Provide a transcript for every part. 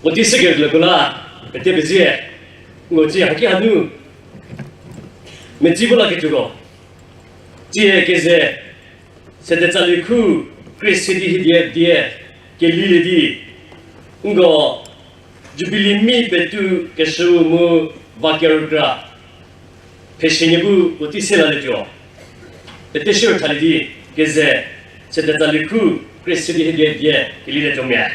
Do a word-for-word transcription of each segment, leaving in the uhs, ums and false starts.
Puotei sekerleko la, pete pezie, ngo tsie haki hanu, metsiko la ketuoko, tsie keze, Sedetsalie khu, Khrista di hidie die, kelilie di, ngo, Jubilee mi petu keshüu mu va kerükra, pheshie nie bu puotei se lalietuo. Pete shirthalie di, keze, Sedetsalie khu, Khrista di hidie die, kelilie tuomia.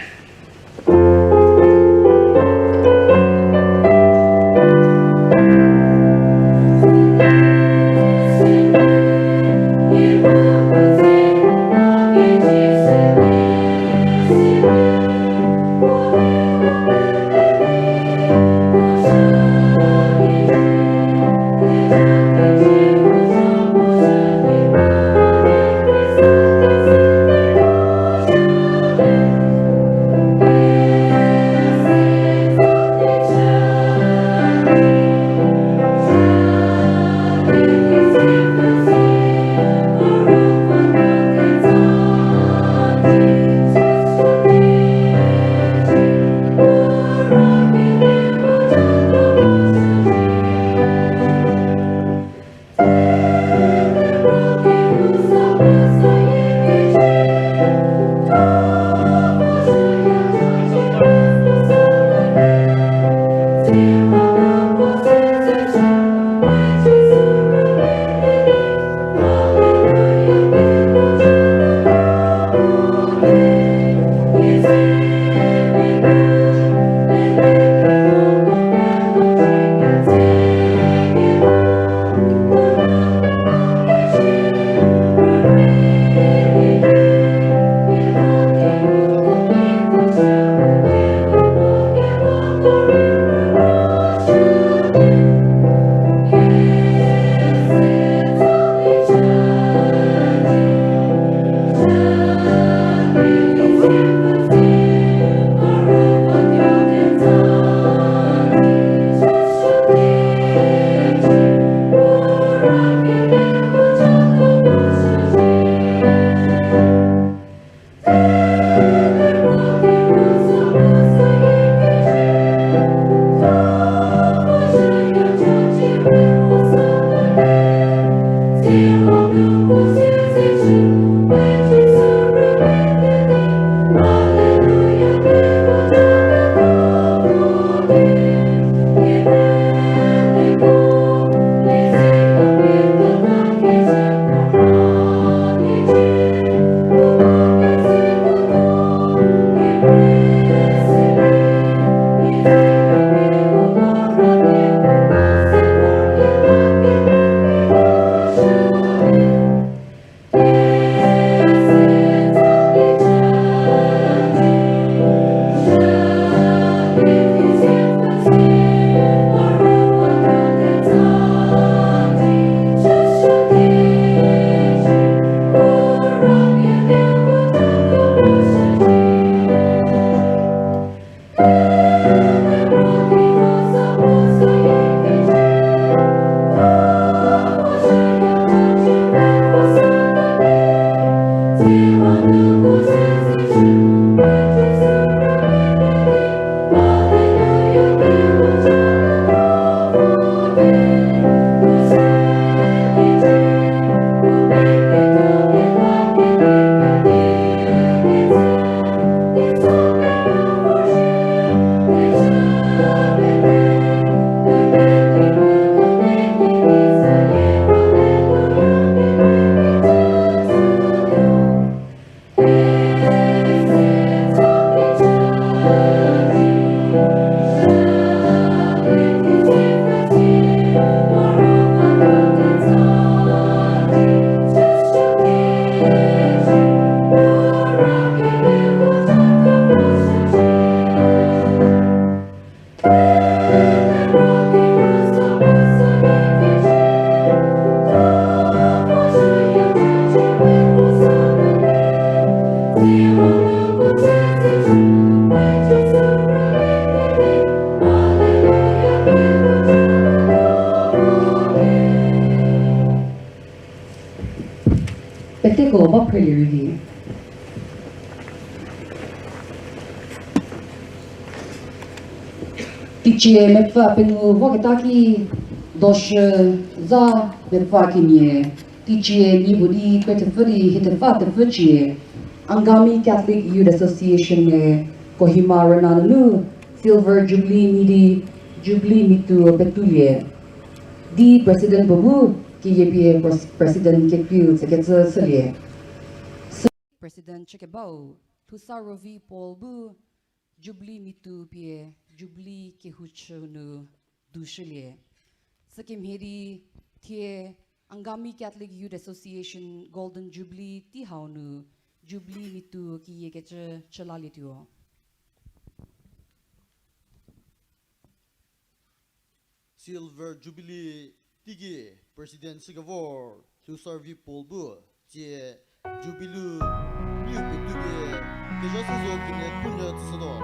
Peteko ba phrelie rei di. Teicie mepfü pengou voketa ki, doshü za mepfü kenie, teicie nyi puo di kre thepfü di hie thepfü thepfü cie, Angami Catholic Youth Association-e Kohima rüna nunu Silver Jubilee nyi di Jubilee mitu petulie di President puo bu keyie pie Pres-, President kekreiu tsükecü chülie. President chükebau Lhousarovi Paul bu Jubilee mitu pie Jubilee kehouchü nu dushülie. Sükemhie di thie Angami Catholic Youth Association Golden Jubilee tei hau nu Jubilee mitu keyiekecü chülalietuo. Silver Jubilee teiki President chükevor Lhousarovi Paul bu tsie Jubilee miu petu pie kezha se zo kenie punyü tsüshütuo.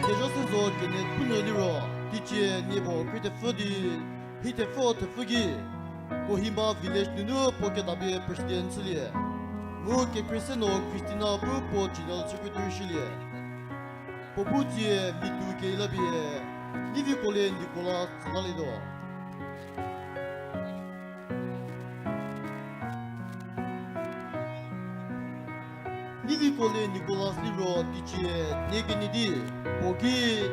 Kezha se zo kenie punyü liro, teicie nie puo kre thepfü di hie thepfü thepfü ki Kohima Village nunu puo kedapie President chülie. Mu kekreiseno Christina bu puo General Secretary shülie. Puo bu tsie mitu keyie la pie Nivikolie Nicholas tsülalietuo. Nivikolie Nicholas liro teicie nie kenie di puo ki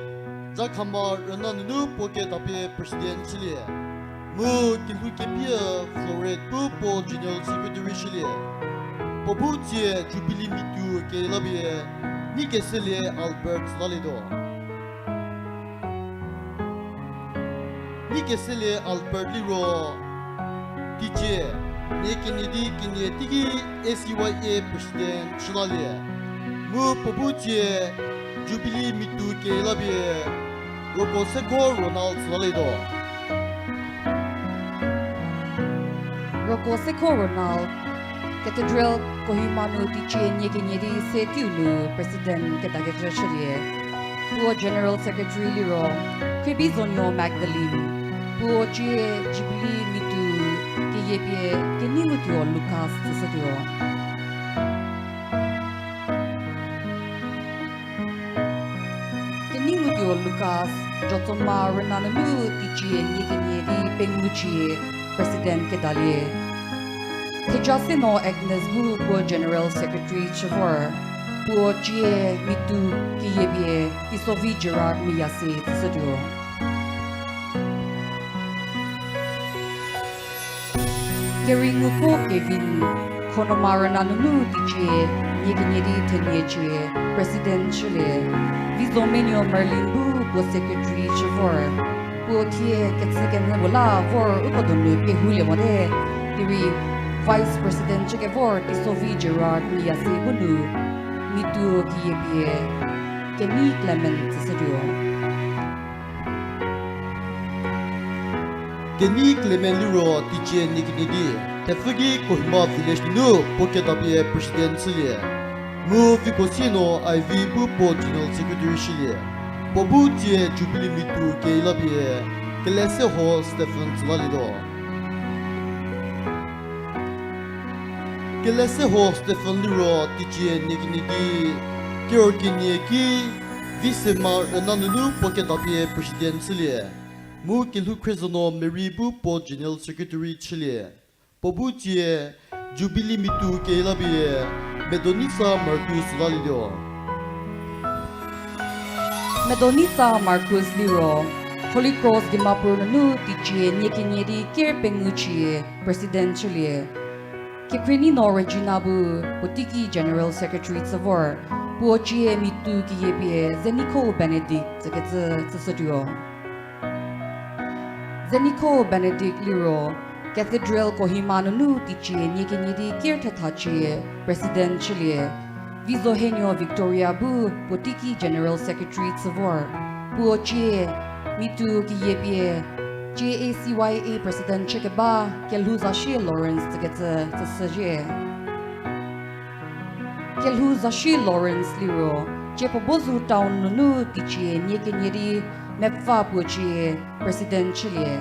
Jakhama rüna nunu puo kedapie President chülie. Mu kelhou kepie Floret bu puo General Secretary shülie. Puo bu tsie Jubilee mitu keyie la pie Nikeselie Albert tsülalietuo. Nikeselie Albert liro teicie nie kenie di kenie teiki A C Y A President chülalie. Mu puo bu tsie Jubilee mitu keyie la pie Rokosekho Ronald tsülalietuo. Rokosekho Ronald, Cathedral Kohima nu teicie nie kenie di se teiu nu President kedakecü chülie. Puo General Secretary liro Khribizonuo Magdalene, puo cie Jubilee mitu keyie pie Keneingutuo Lucas tsüshütuo. Keneingutuo Lucas, Jotsoma rüna nunu teicie nie kenie di pengou cie President kedalie. Thejaseno Agnes bu puo General Secretary chü vor, puo cie mitu keyie pie Teisovi Gerard Meyase tsüshütuo. Keringuko Kevin, Khonoma rüna nunu teicie nie kenie di thenie cie President chülie. Vizomenuo Merlin bu puo Secretary chü vor, puo thie kechükenyü puo la vor uko donu kehoulie mote, derei Vice President chükevor Teisovi Gerard Meyase bu nu mitu keyie pie Kenei Clement tsüshütuo. Kenei Clement liro teicie nie kenie di thepfü ki Kohima Village nunu puo kedapie President chülie. Mu Vikosieno Ivy bu puo General Secretary shülie. Puo bu tsie Jubilee mitu keyie la pie Keleseho Stephen tsülalietuo. Keleseho Stephen liro teicie nie kenie di kerü kenie ki Visema rüna nunu puo kedapie President chülie. Mu Kelhoukhriezeno Mary bu puo General Secretary chülie. Puo bu tsie Jubilee mitu keyie la pie Medonitsa Marcus tsülalietuo. Medonitsa Marcus liro Holy Cross Dimapur nunu teicie nie kenie di ker pengou cie President chülie. Kekreinuo Regina bu puo teiki General Secretary chü vor, puo cie mitu keyie pie Zenikho Benedict tsükecü tsüshütuo. Zenikho Benedict liro Cathedral Kohima nunu teicie nie kenie di ker thetha cie President chülie. Vizohenuo Victoria bu puo teiki General Secretary chü vor, puo cie mitu keyie pie C A C Y A President chükeba Kelhouzashie Lawrence tsükecü tsüshüzhie. Kelhouzashie Lawrence liro Chiepuobozu Town nunu teicie nie kenie di mepfü puo cie President chülie.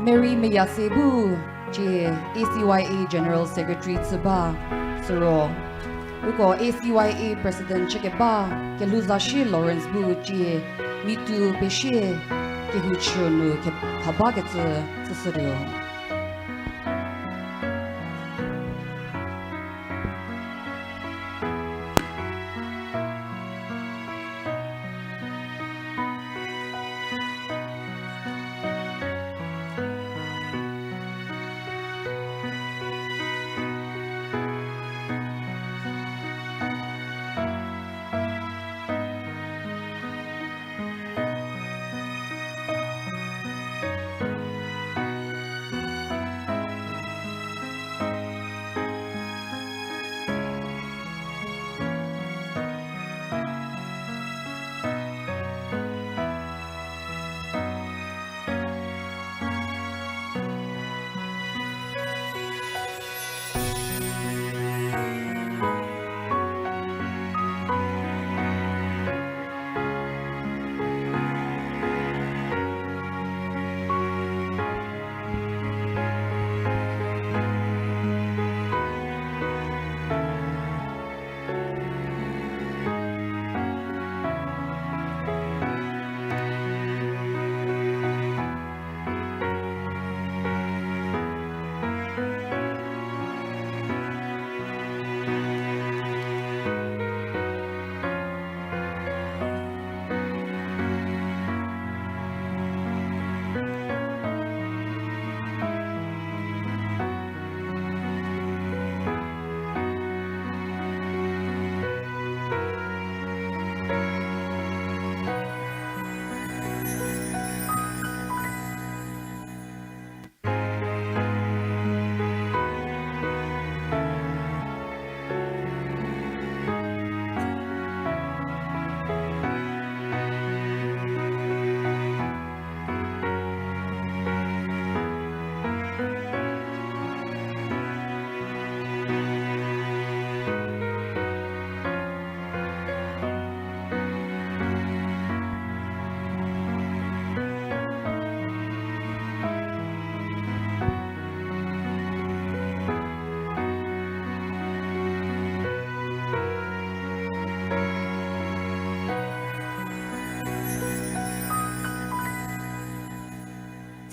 Mary Meyase bu cie A C Y A General Secretary chü ba, süro Uko A C Y A President chükeba Kelhouzashi Lawrence bu cie mitu pesie kehou chü nu khe-, khabakecü chüshütuo.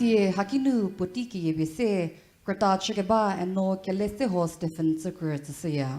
Tsie hakinu puotei keyiepie se, krüta chükeba Eno Keleseho Stephen tsükrü tsüshüya.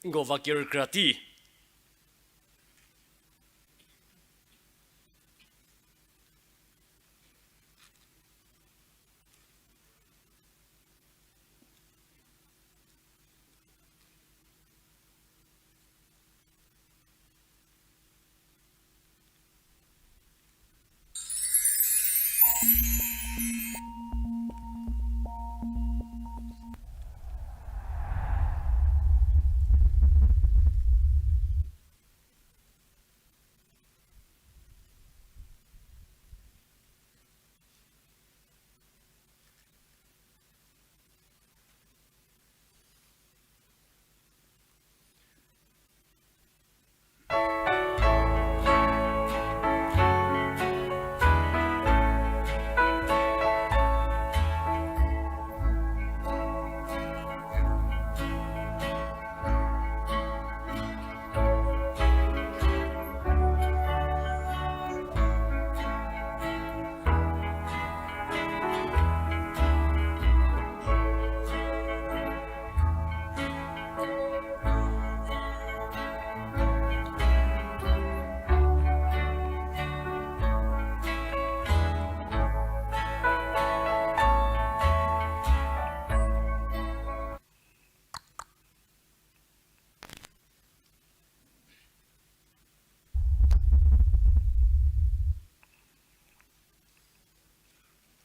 Nko va kerükra tei.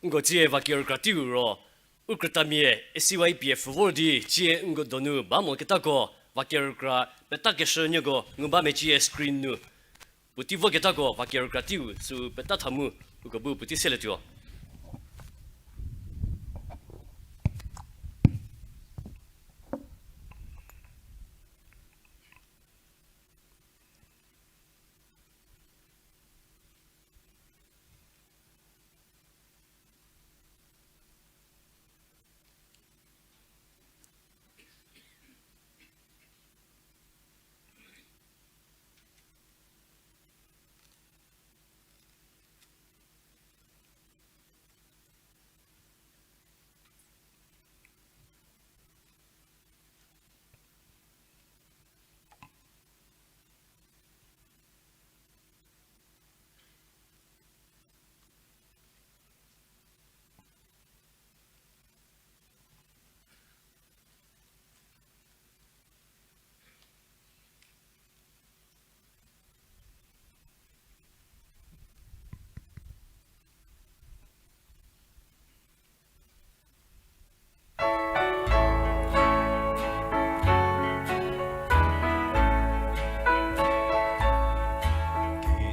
Nko tsie va kerükra teiu ro, U krütamia A C Y P F vor di cie nko donu ba moketako, vakerükra petakeshü nieko ngu ba mecie screen nu. Puotei voketako vakerükra teiu sü peta tha mu, uko bu puotei selietuo.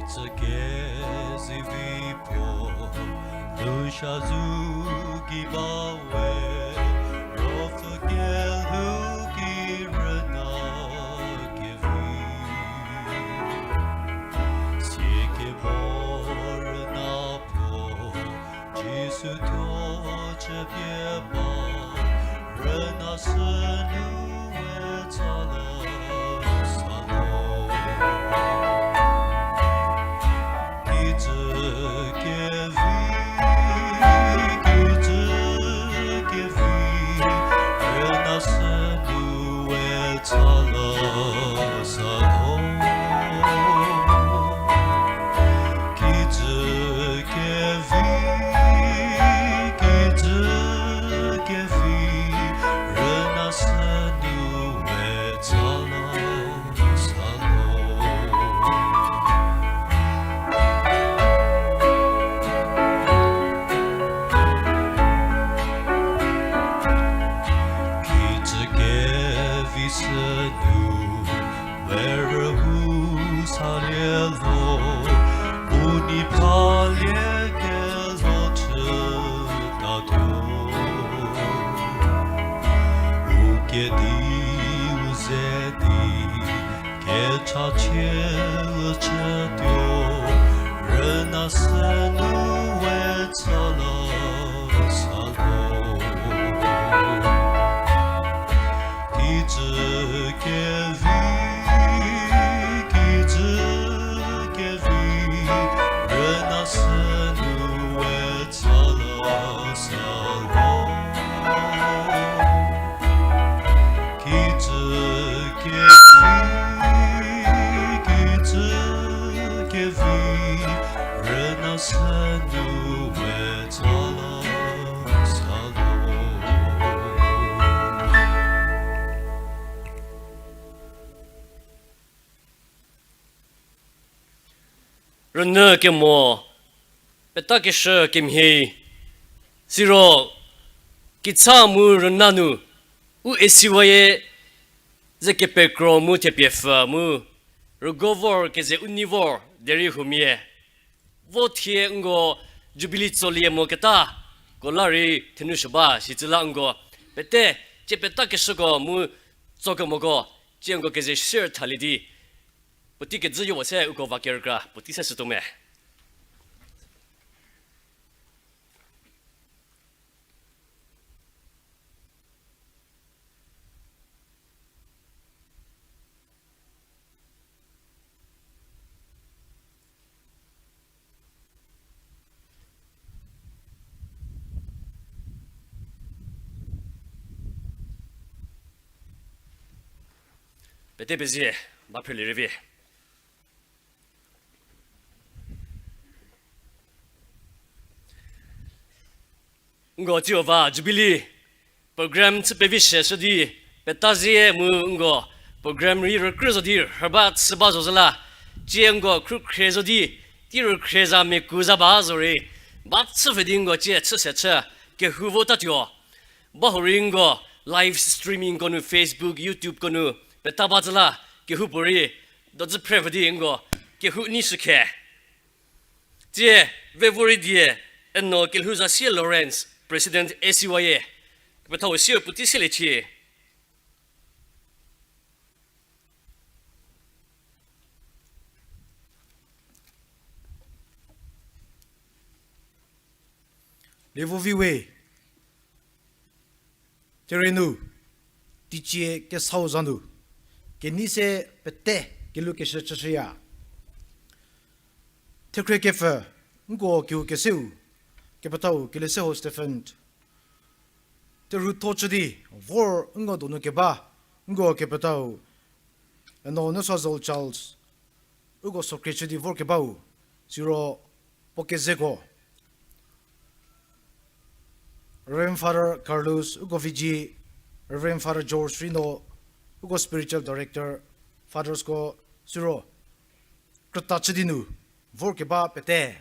Kijü kezivi puo, lhou shazou gei ba we, ruopfü kelhou ki rüna kevi. Sie kemo rüna puo, Jisu tuo chüpie ba, rüna sünu we tsa la sa lo. Kijü kevi, kijü kevi, rüna sünu we tsa la sa lo. Kijü kevi, kijü kevi, rüna sünu we tsa la sa lo. Kijü kevi sünu, we rühu salie lho, u nei phalie kelho chütatuo. U kediu ze di, kechachie chütuo, rüna sünu we tsa la sa lo. Kijü kevi, kijü kevi, rüna sünu we tsa la sa lo. Kijü kevi, kijü kevi, rüna sünu we tsa la sa lo. Rünyü kemo, petakeshü kemhie, siro, kitsa mu rüna nu, u A C Y-e ze kepekro mu thepie pfü mu, rügo vor keze u nei vor derei huomia. Vo thie nko Jubilee tsolie moketa, ko la rei thenu shü ba, sitse la nko pete, cie petakeshüko mu tsokemoko, cie nko keze share thalie di, puotei kejü yopuo se uko vakerükra puotei se shütuo me. Pete pezie, ba phrelie rei vi. Nko tsiu va Jubilee program chü pevi sheshü di, peta zie mu nko program rei rükrü zo di rhü ba chü ba zo zhü la, cie nko khrukhrie zo di, tei rükhrie za miaku za ba zo rei, ba chü pfhe di nko cie chü se chü, kehou votatuo. Ba hurei nko live streamingko nu, Facebook, YouTubeko nu peta ba zü la, kehoupuorei dozü phre vü di nko kehou nei shükhe. Tsie, vevorei die, eno Kelhouzasie Lawrence, President A C Y A, kepethau sier puotei seliecie. Lievo vi we, therie nu, teicie kesau za nu, kenei se pete kelukeshü chüshüya. Thekhrie kepfü, nko kehou keseu, kepethau Kelesehou Stephen. Terhuo tho chü di vor nko donu keba, nko kepethau, eno Nüsazol Charles, uko sokrie chü di vor kebau, siro puo kezeko, Reverend Father Carlos, uko V G, Reverend Father George Rino, uko spiritual director, fathersko, siro krüta chü di nu vor keba pete,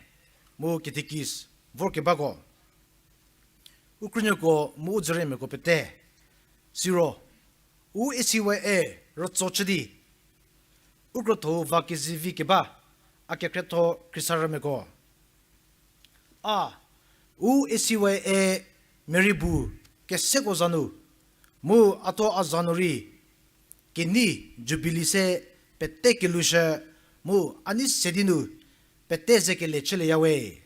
mu catechist vor kebako, u krünuoko mu u dzüriemiako pete, siro u A C Y A rütso chü di u krotho-u va kezivi keba a kekhrietho khriesarümiako. A, u A C Y A meri bu keseko za nu, mu a thuo a za nu rei, kenei Jubilee se pete kelushü, mu a nei se di nu pete ze kele chülieyawe.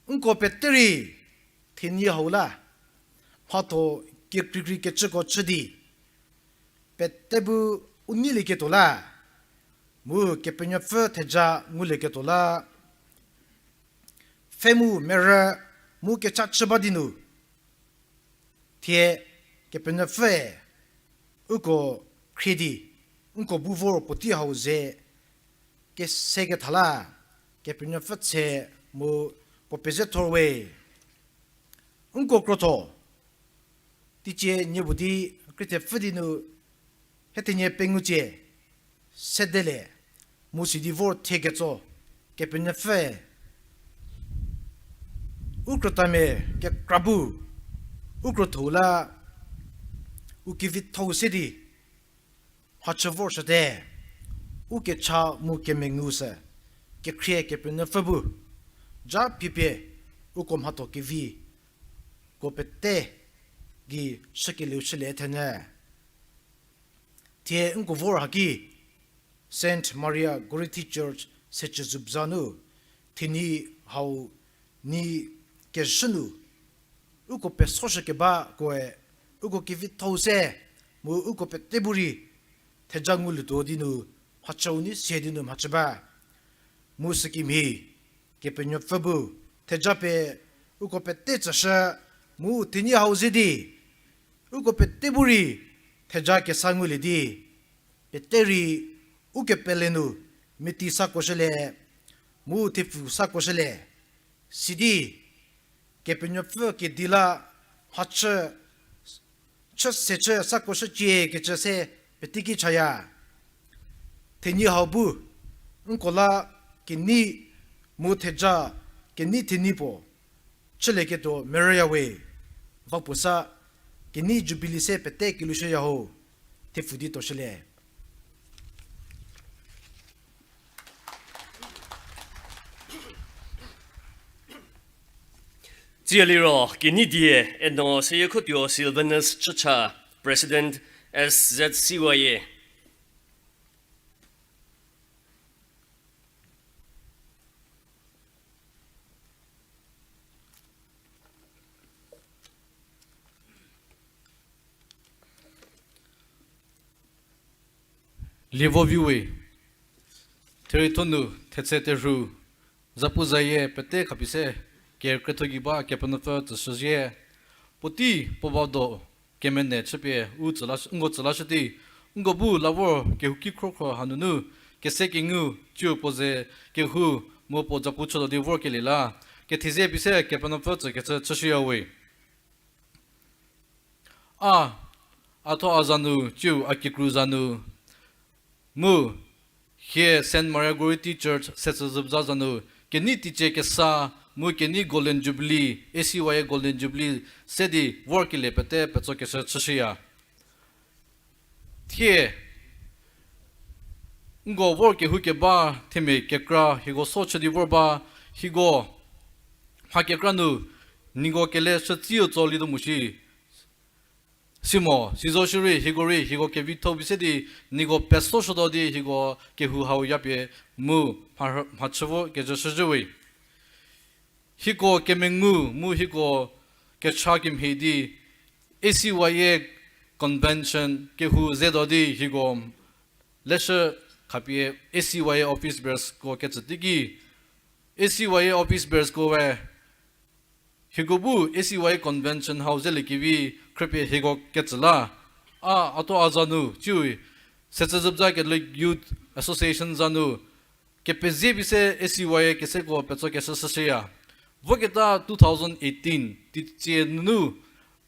Nko pete rei thenyi hau la mhatho kekreikrei kecüko chü di, pete bu u neilieketuo la, mu Kepenuopfü theja ngulieketuo la, pfhe mu merü mu kecha chü ba di nu, thie Kepenuopfüe uko khrie di, nko bu vor puotei hau ze keseketha la, Kepenuopfü tse mu puo pezethorwe. Nko krotho, teicie nie bu di krie thepfü di nu, hiethenie pengou tsie sedele, mu sidi vor thie ketso, Kepenuopfüe u krütamia kekra bu u krotho-u la u kevithou se di mhachü vorshüte. U kecha mu kemengu sü kekhrie Kepenuopfü bu ja phiepie uko mhatho keviko pete gei shükelieu chülie thenyü. Thie nko vor haki Saint Maria Goretti Church Sechüzübza nu thenyi hau nyi kezhü nu uko pesoshü kebakoe uko kevithou se mu uko pete bu rei theja ngulietuo di nu mhachüu nei se di nu mhachü ba. Mu sükemhie Kepenuopfü bu theja pie uko pete tsüshü, mu thenyi hau ze di uko pete bu rei theja kesa ngulie di, pete rei ukepele nu meti sakuoshülie, mu thepfu sakuoshülie. Sidi Kepenuopfü kedi la mhachü chü se chü sakuoshücie kecü se petiki chaya. Thenyi hau bu nko la kenei mu theja kenei thenyi puo chülieketuo merüyawe. Va puo sa kenei Jubilee se pete kelushüya ho. Thepfu di tuoshülie. Tsie liro kenei die eno Seyiekhotuo Sylvanus Chücha, President, S Z C Y A. Lievo viwe, therietho nu thetse terhu, zapuzayie pete khapie se, kerükrietho gei ba Kepenuopfü tsüshüzhie, puotei puo ba do, kemene chüpie u tsüla, nko tsülashü di, nko bu la vor kehouki khrokhro hanunu, kese kengu, tsiu puo ze kehou, mu puo zapu chütuo di vorkelie la, kethezie pie se Kepenuopfü tsükecü chüshüyawe. A, a thuo a za nu, tsiu a kikru za nu, mu, hie Saint Maria Goretti Church Sechüzübza za nu, kenei teicie kesa, Mu kenei Golden Jubilee, A C Y A Golden Jubilee se di vorkelie pete petsokeshü chüshüya. Thie, nko vor kehou keba themia kekra hieko so chü di vor ba, hieko mha kekra nu, niko kele shütsiu tso lituo mo shi. Simo, sizo shierei, hieko rei, hieko kevitho bi se di, niko peso shütuo di, hieko kehou hau yapie mu mha, mhachü vo kecü shüzhüwe. Hieko kemengu mu hieko kecha kemhie di, A C Y A convention kehou zetuo di hieko leshü khapie A C Y A office bearersko ketsü teiki, A C Y A office bearerskoe hieko bu A C Y A convention hau zeliekevi khrüpie hieko ketsü la, a, a thuo a za nu, ciu, Sechüzhübza Catholic Youth Association za nu, kepezie pie se A C Y A keseko petsokeshü shüshüya. Voketa two thousand eighteen, teicie nunu,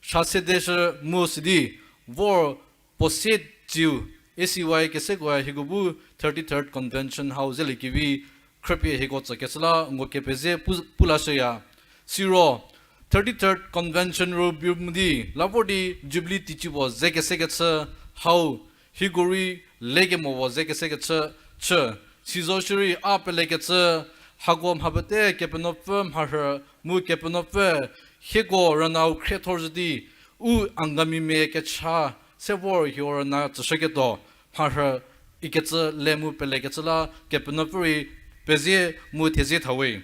sha sedeshü mu sidi, vor puo sie ciu, A C Y A kesekoe hieko bu thirty-third convention hau zeliekevi, khrüpie hieko tsükeshü la nko kepezie pu, pu lashüya. Siro, thirty-third convention ro bi mu di, la vor di Jubilee teicie puo ze kesekechü hau, hieko rei lekemo puo ze kesekechü chü. Sizo shierei a pelekecü, hako mha pete Kepenuopfü mharhü mu Kepenuopfü hieko rünau khriethor zhü di, u Angamimia kecha se vor hieko rüna tsüshüketuo mharhü ikecü le mu pelekecü la Kepenuopfü rei pezie mu thezie thawe.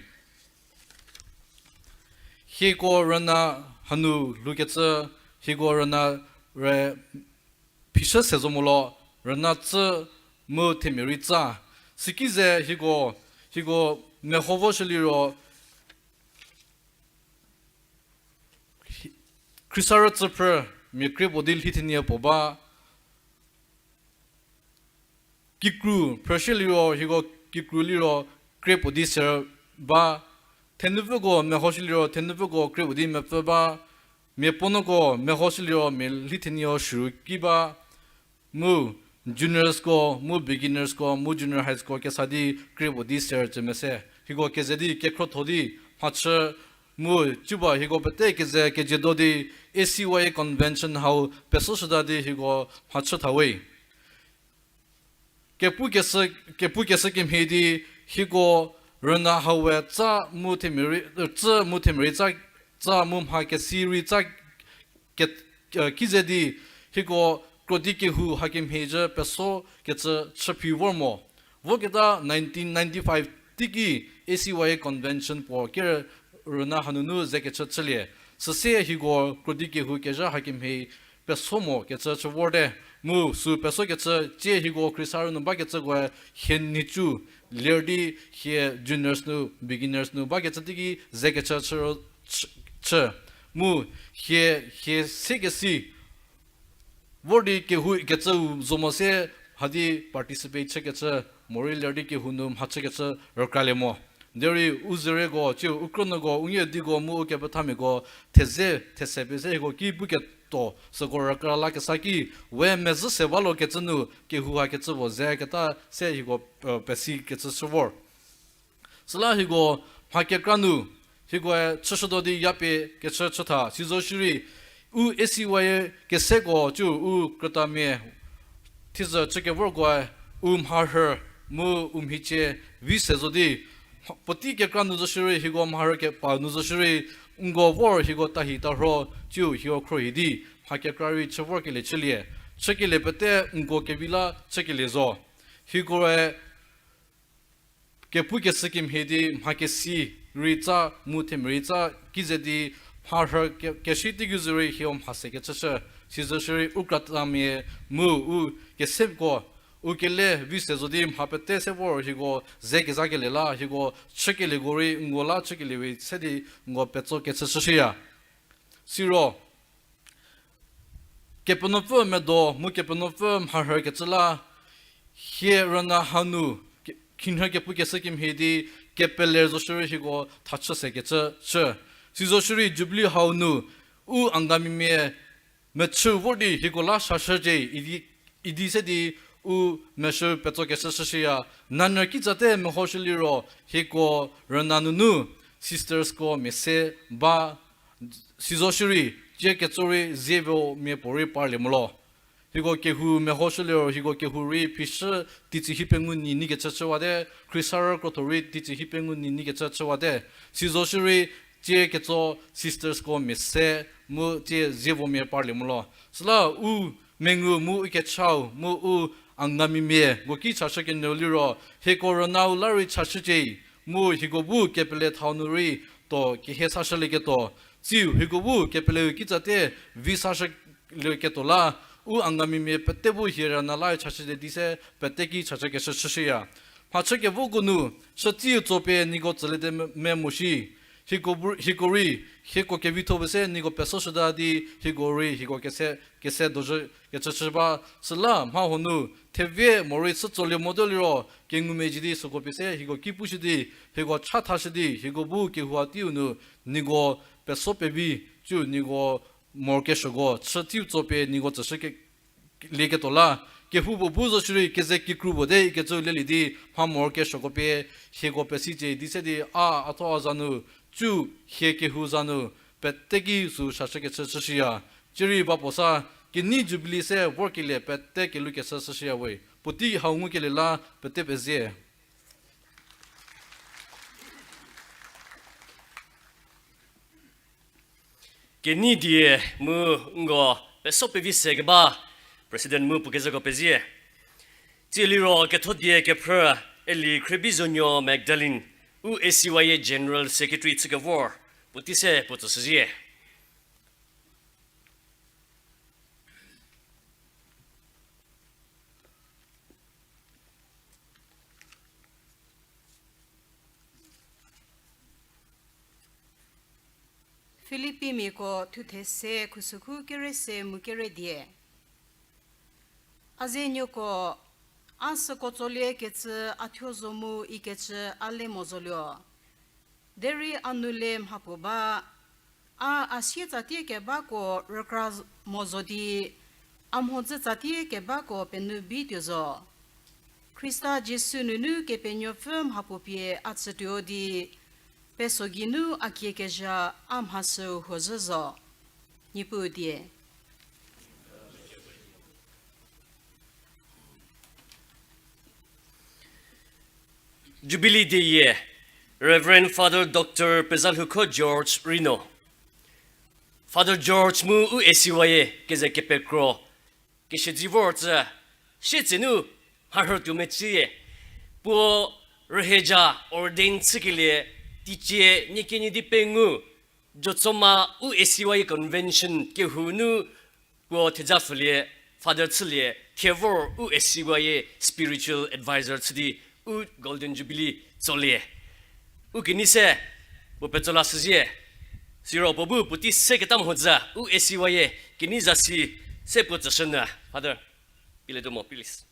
Hieko rüna hanu lhoukecü, hieko rüna re phishü se zo mo lo, rüna tsü mu themia rei tsa. Süki ze hieko, hieko meho voshü liro, Khrisarü tsüphrü mia krie puo di lhi thenie puo ba. Kikru phrüshü liro, hieko kikru liro krie puo di ser ba. Thenupfüko mehoshü liro, thenupfüko krie puo di mepfü ba. Mia puonuoko mehoshü liro, mia lhi thenie-o shüru ki ba. Mu juniorsko, mu beginnersko, mu junior highsko kesa di krie puo di ser cü mese. Hieko keze di kekhrotho di mhachü mu ciba hieko pete keze kejiedo di A C Y A convention hau pesoshüta di hieko mhachü thawe. Kepu kesü, kepu kesü kemhie di hieko rüna hau we tsa mu themia rei, tsü mu themia rei tsa, tsa mu mha kesi rei tsa ke, ki ze di hieko krodi kehou hakemhie zhü peso kecü chüphi vor mo. Voketa nineteen ninety-five teiki A C Y A convention puo ker rüna hanunu ze kecü chülie. Süsie hieko krodi kehou kezha hakemhie peso mo kecü chü vorte. Mu sü peso kecü tsie hieko Khrisarü nu bakecükoe hie nhicu ler di hie juniors nu, beginners nu bakecü teiki ze kecü chü, chü, chü. Mu hie, hie sekesi vor di kehou kecüu zo mo se hadi participate chükecü, morei ler di kehou nu mhachükecü rükralie mo. Derei u zereko, ciu u krünuoko, u niediko mu u kepethamiako theze these pie se hieko ki puketuo süko rükra lakesa ki, we mezhü se ba lo kecü nu kehou hakecü puo ze keta se hieko, pesikecü chü vor. Süla hieko mha kekra nu, hiekoe chüshütuo di yapie kechü chütha, sizo shierei, u A C Y A keseko ciu u krütamia, thizü chükevorkoe, u mharhü, mu u mhicie, vi se zo di, puotei kekra nu zo shierei, hieko mharhü kepa nu zo shierei, nko vor hieko tahi tarho, ciu hieko khrohi di, mha kekra rei chü vorkelie chülie, chükelie pete nko kevi la chükelie zo. Hiekoe kepu kesü kemhie di mha kesi rei tsa mu themia rei tsa ki ze di mharhü ke, keshi teigei zorei hieko mha se kechüchü, sizo shierei u krütamia mu u keseko, u kele vi se zo di mha pete se vor hieko ze kezakelie la, hieko chükelieko rei nko la chükelie we se di nko petso kechü chüshüya. Siro, Kepenuopfü medo mu Kepenuopfü mharhü kecü la, hie rüna hanu, ke, khinhie kepu kesü kemhie di, kepele zo shierei hieko thachü se kecü chü. Sizo shierei Jubilee hau nu, u Angamimia mechü vor di hieko la shashücie idi, idi se di u meshü petso kechü chüshüya, nanyü kitsate mehoshü liro hieko rüna nunu, sistersko mia se ba, sizo shierei, tie ketso rei zievomia puorei parlie mo lo. Hieko kehou mehoshü liro, hieko kehou rei phishü teitsie hi pengou nyi neikecü chüwate, khriesarü krotho rei teitsie hi pengou nyi neikecü chüwate. Sizo shierei, tie ketso sistersko mia se mu tie zievomia parlie mo lo. Süla u mengu mu u kechau mu u Angamimia ko ki chashü kenyü liro, hieko rünau la rei chashücie, mu hieko bu kepele thau nu rei to kehie sashülieketuo. Tsiu hieko bu kepeleu kitsatie vi sashülieketuo la, u Angamimia pete bu hie rüna la rei chashüte di se pete ki chachükeshü chüshüya. Mhachü kevoko nu, shütsiu tso pie nieko tsüliete me, me mo shi. Hieko bu, hieko rei, hieko kevitho pie se nieko pesoshüta di, hieko rei, hieko kese, kese dozhü kecü chü ba, süla mha huo nu, thevie morei chütsolie motuo liro, kengumezhie di süko pie se hieko ki pushü di, hieko chathashü di, hieko bu kehou teiu nu, nieko peso pevi, tsiu nieko morokesuoko, chütsiu tso pie nieko tsüshü ke, lieketuo la, kehoupuo bu zo shierei keze kikru puo te ikecü lelie di, mha morokesuoko pie, hieko pesicie di se di a, a tho a za nu, tsiu hie kehou za nu, pete ki sü chashükecü chüshüya. Cierei ba puo sa, kenei Jubilee se vorkelie pete kelhoukeshü chüshüya we. Puotei hau ngukelie la pete pezie. Kenei die mu nko peso pevi se keba President mu puo kezhüko pezie. Tsiliro ketho die kephrü Eli Khriebizonuo Magdalene, u A C Y A General Secretary chükevor, puotei se puo tsüshüzhie. Filipimiako thuthe se khusükhu kere se mu kere die. A zenuoko, a süko tsoliekecü a thuo zo mu ikecü a le mo zoluo. Derei a nu le mhapuo ba, a a sie tsatie kebako rükra z-, mo zo di, a mhodzü tsatie kebako penuo bi tuo zo. Khrista Jisu nunu Kepenuopfü mhapuo pie a tsütuo di, peso geinu a kiekezha a mhasüu huo zhü zo. Niepuu die. Jubilee dieyie, Reverend Father Doctor Pezalhouko George Rino. Father George mu u A C Y A keze kepekro, keshüdzi vor tsü, sietsenu mharhü tuo mecie, puo rühieja ordain chükelie, teicie nie kenie di pengou, Jotsoma u A C Y A convention kehou nu puo thejapfülie, Father chülie, thie vor u A C Y A spiritual advisor chü di u Golden Jubilee tsolie. U kenei se puo petso la shüzhie. Siro puo bu puotei seketa mhodzü u A C Y A kenei zasi se puo tsüshünyü. Father, pielietuo mo, please.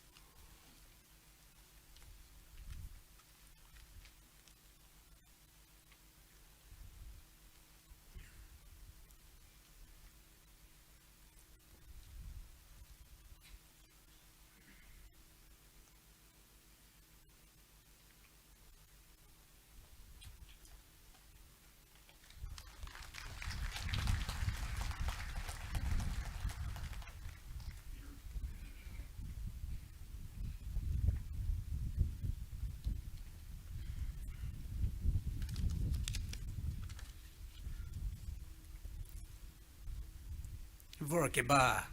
Vorkeba,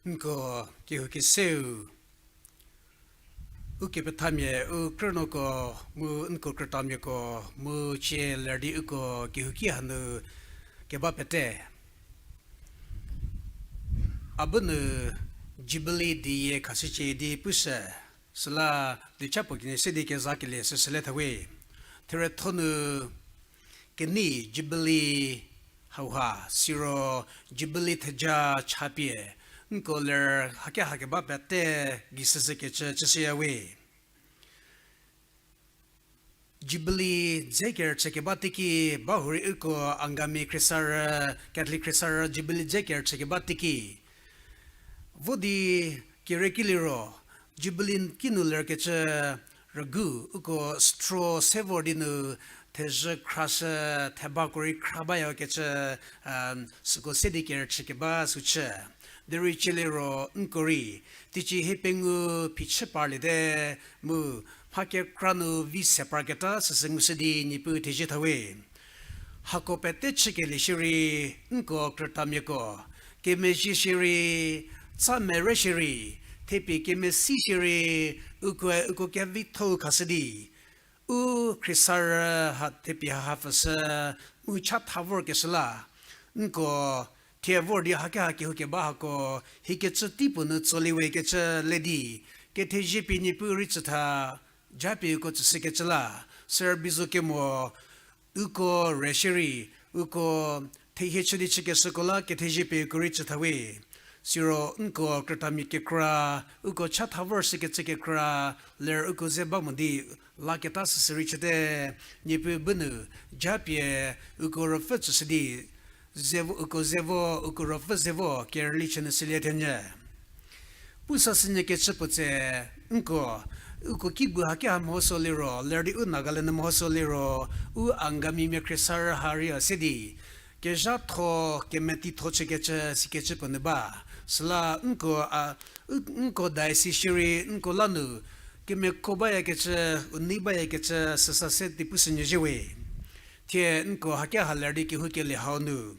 nko kehou keseu, ukepethamia u krünuoko, mu nko krütamiako, mu cie ler di uko kehouki hanu keba pete. A bu nu Jubilee dieyie khashücie di pushü, süla diecha puo kenie se di kezakelie süsüle thawe. Therietho nu kenei Jubilee hauha, siro Jubilee theja chapie, nko ler hake hakeba pete gei süsükecü chüshüyawe. Jubilee dze kerüchükeba teiki, bahurei uko Angami Khriesarü, Catholic Khriesarü Jubilee dze kerüchükeba teiki, vo di kere ki liro, Jubilee kinu lerkecü rügu uko straw se vor di nu thezhü khrashü, thebako rei khra bayakecü, süko se di kerüchü keba sü chü. Derei cüliero nko rei, teicie hie pengou phichü parliete, mu mha kekra nu vi se parketa süsü ngushü di Niepuu thezie thawe. Hako pete chükelie shierei, nko krütamiako, kemezhie shierei, tsa mere shierei, thepie kemesi shierei, ukoe uko kevitho-u khashü di u khriesarü ha thepie haha pfüshü mu chatha vorkeshü la, nko thie vor di hakeha kehou keba hako hiekecü teipuo nu tsolie we kecü le di, kethezie pie Niepuu rei tsütha, japie uko tsüshükecü la, sürübei zo kemo, uko re shierei, uko thehie chü di chükeshüko la kethezie pie uko rei tsüthawe. Siro nko krütamia kekra, uko chatha vorshükecü kekra, ler uko ze ba mo di laketa süsü rei chüte. Niepuu bu nu japie uko ruopfü tsüshü di, ze vo, uko ze vo, uko ruopfü ze vo kerüli chü nu sülie thenyü. Pu sasünyü kecü puo tse, nko, uko ki bu hakeha mehoso liro, ler di u Nagaland nu mehoso liro, u Angamimia khriesarü ha rei se di kezhatho, kemeteitho chükecü sikecü puo nu ba. Süla nko a, u, nko diocese shierei nko la nu kemeko bayakecü, u nei bayakecü süsa se di pushünyü zhie we. Thie nko hakeha ler di kehoukelie hau nu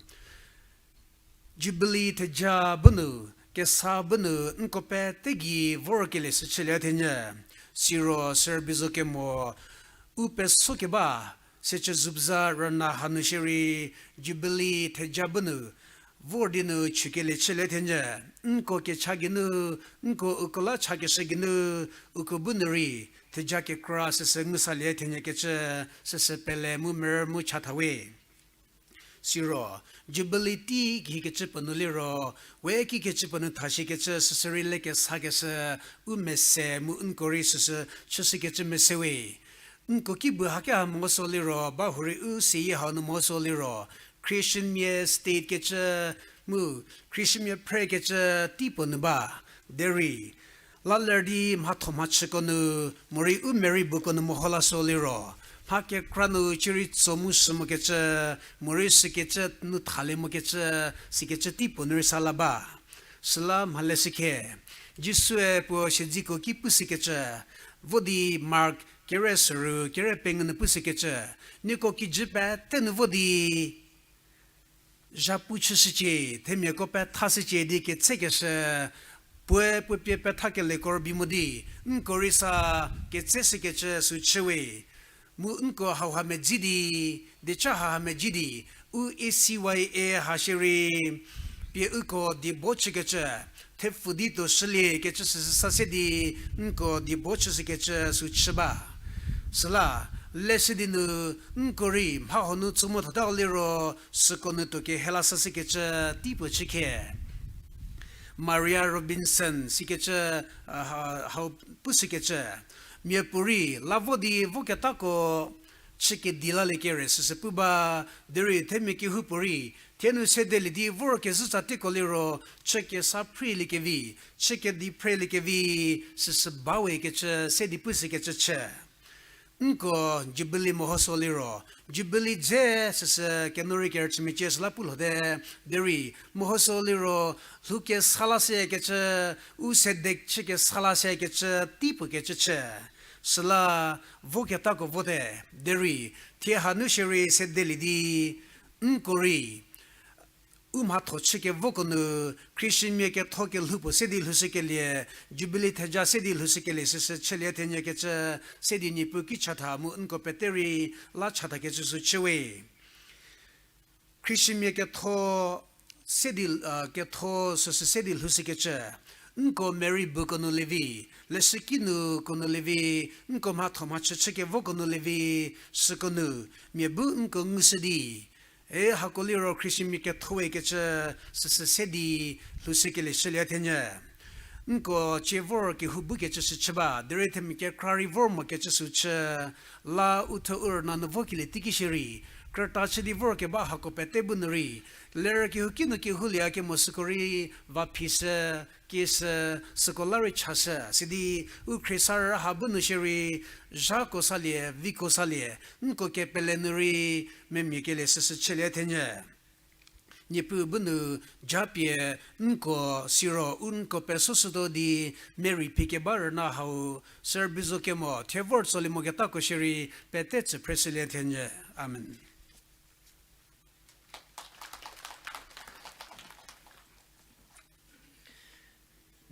Jubilee theja bu nu, kesa bu nu nko pete gei vorkelie shü chülie thenyü. Siro sürübei zo kemo, u peso keba, secü zubza rüna hanu shierei Jubilee theja bu nu vor di nu chükelie chülie thenyü. Nko kecha geinu, nko uko la chakeshü geinu, uko bu nu rei theja kekra süsü ngu salie thenyü kecü, süsü pele mu merü mu chathawe. Siro, Jubilee tei kikecü puo nu liro, we kikecü puo nu thashikecü süsü rei le kesakeshü, u mese mu nko rei süsü chüshükecü mese we. Nko ki bu hakeha mehoso liro, ba hurei u seyie hau nu mehoso liro, Christianmia state kecü mu Christianmia phrekecü tei puo nu ba, derei la ler di mhatho mhachüko nu, morei u merei buko nu meho la so liro, mha kekra nu cierei tso mu shü mokecü, morei sükecü nu thalie mokecü, sikecü tei puo nu rei sa la ba. Süla mha leshükhe, Jisue puo siedziko ki pushükecü, vo di Mark kere soru kere pengou nu pushükecü, nieko kijü pete nu vo di zhapu chüshücie, themiako pethashücie di ketsekeshü, puoe puo pie pethakelieko rübei mo di, nko rei sa ketseshükecü sü chü we. Mu nko hauha medzi di, dieca haha medzi di, u A C Y A ha shierei, pie uko diebo chükecü, thepfü di tuo shülie kecü süsü sa se di, nko diebo chüshükecü sü chü ba. Süla, leshü di nu, nko rei mha huo nu tso mo thata liro, süko nu tuo kehela sashükecü tei puo chükhe. Maria Robinson sikecü, hau pushükecü, miapuorei la vo di voketako chü kedi lalie kere süsü pu ba, derei themia kehoupuorei thie nu sedelie di vor kezhütsa teiko liro, chü kesa phrelie kevi, chü kedi phrelie kevi, süsü ba we kecü se di pushükecü chü. Nko Jubilee mehoso liro, Jubilee dze süsü keno rei kerüchü mecie süla pu lhote, derei mehoso liro, lhou kesa la sekecü, u sede chü kesa la sekecü tei puo kecü chü. Süla voketako vote, derei thie hanu shierei sedelie di, nko rei u mhatho chü kevoko nu, Christianmia ketho kelhou puo se di lhoushükelie, Jubilee theja se di lhoushükelie süsü chülie thenyü kecü, se di Niepuu ki chatha mu nko pete rei la chathakecü sü chü we. Christianmia ketho se di, ketho süsü se di lhoushükecü, nko merei buko nu lievi, leshüki nuko nu lievi, nko mhatho mhachü chü kevoko nu lievi, süko nu, mia bu nko ngushü di, e hako liro Christianmia ketho we kecü süsü se di lhoushükelie shülie thenyü. Nko cie vor kehou bukecü sü chü ba, derei themia kekra rei vor mokecü sü chü, la u thuo u rüna nu vokelie teiki shierei, krüta chü di vorkeba hako pete bu nu rei, ler kehouki nu kehoulie kemo süko rei va phi sü, ki sü, süko la rei cha sü, sidi u khriesarü ha bu nu shierei, zhako salie, viko salie, nko kepele nu rei, memia kelie süsü chülie thenyü. Niepuu bu nu japie nko siro u nko pesoshütuo di merei phi keba rüna hau, sir Bizo kemo thie vor tsolie moketako shierei pete tsü phreshülie thenyü. Amen.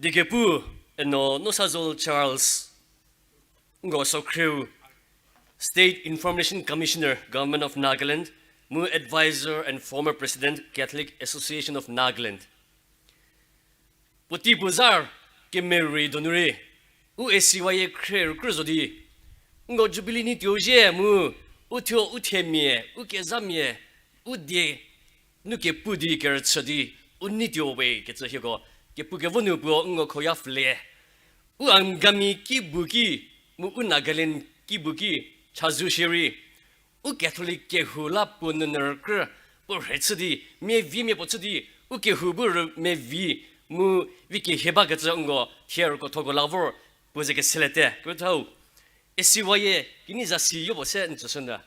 Diekepu, eno Nosazol Charles, nko sokhrieu, State Information Commissioner, Government of Nagaland, mu Advisor and former President, Catholic Association of Nagaland. Puotei puo zar kemerei donu rei, u A C Y A khrie rükrü zo di, nko Jubilee neituo zhie mu, u thuo u themia, u kezhamia, u die, nu kepu di kerüchü di, u neituo we kecü hieko, kepu kevo nu puo nko khoya pfülie. U Angami ki bu ki, mu u Nagaland ki bu ki, chazou shierei, u Catholic kehou la puo nunu rükrü, puo rhe chü di, mia vi mia puo chü di, u kehou bu rü mia vi, mu vi kehie bakecü nko thie rükothoko la vor, puo ze keseliete, kethau. A C Y A, kinei zasi yopuo se n tsüshünyü.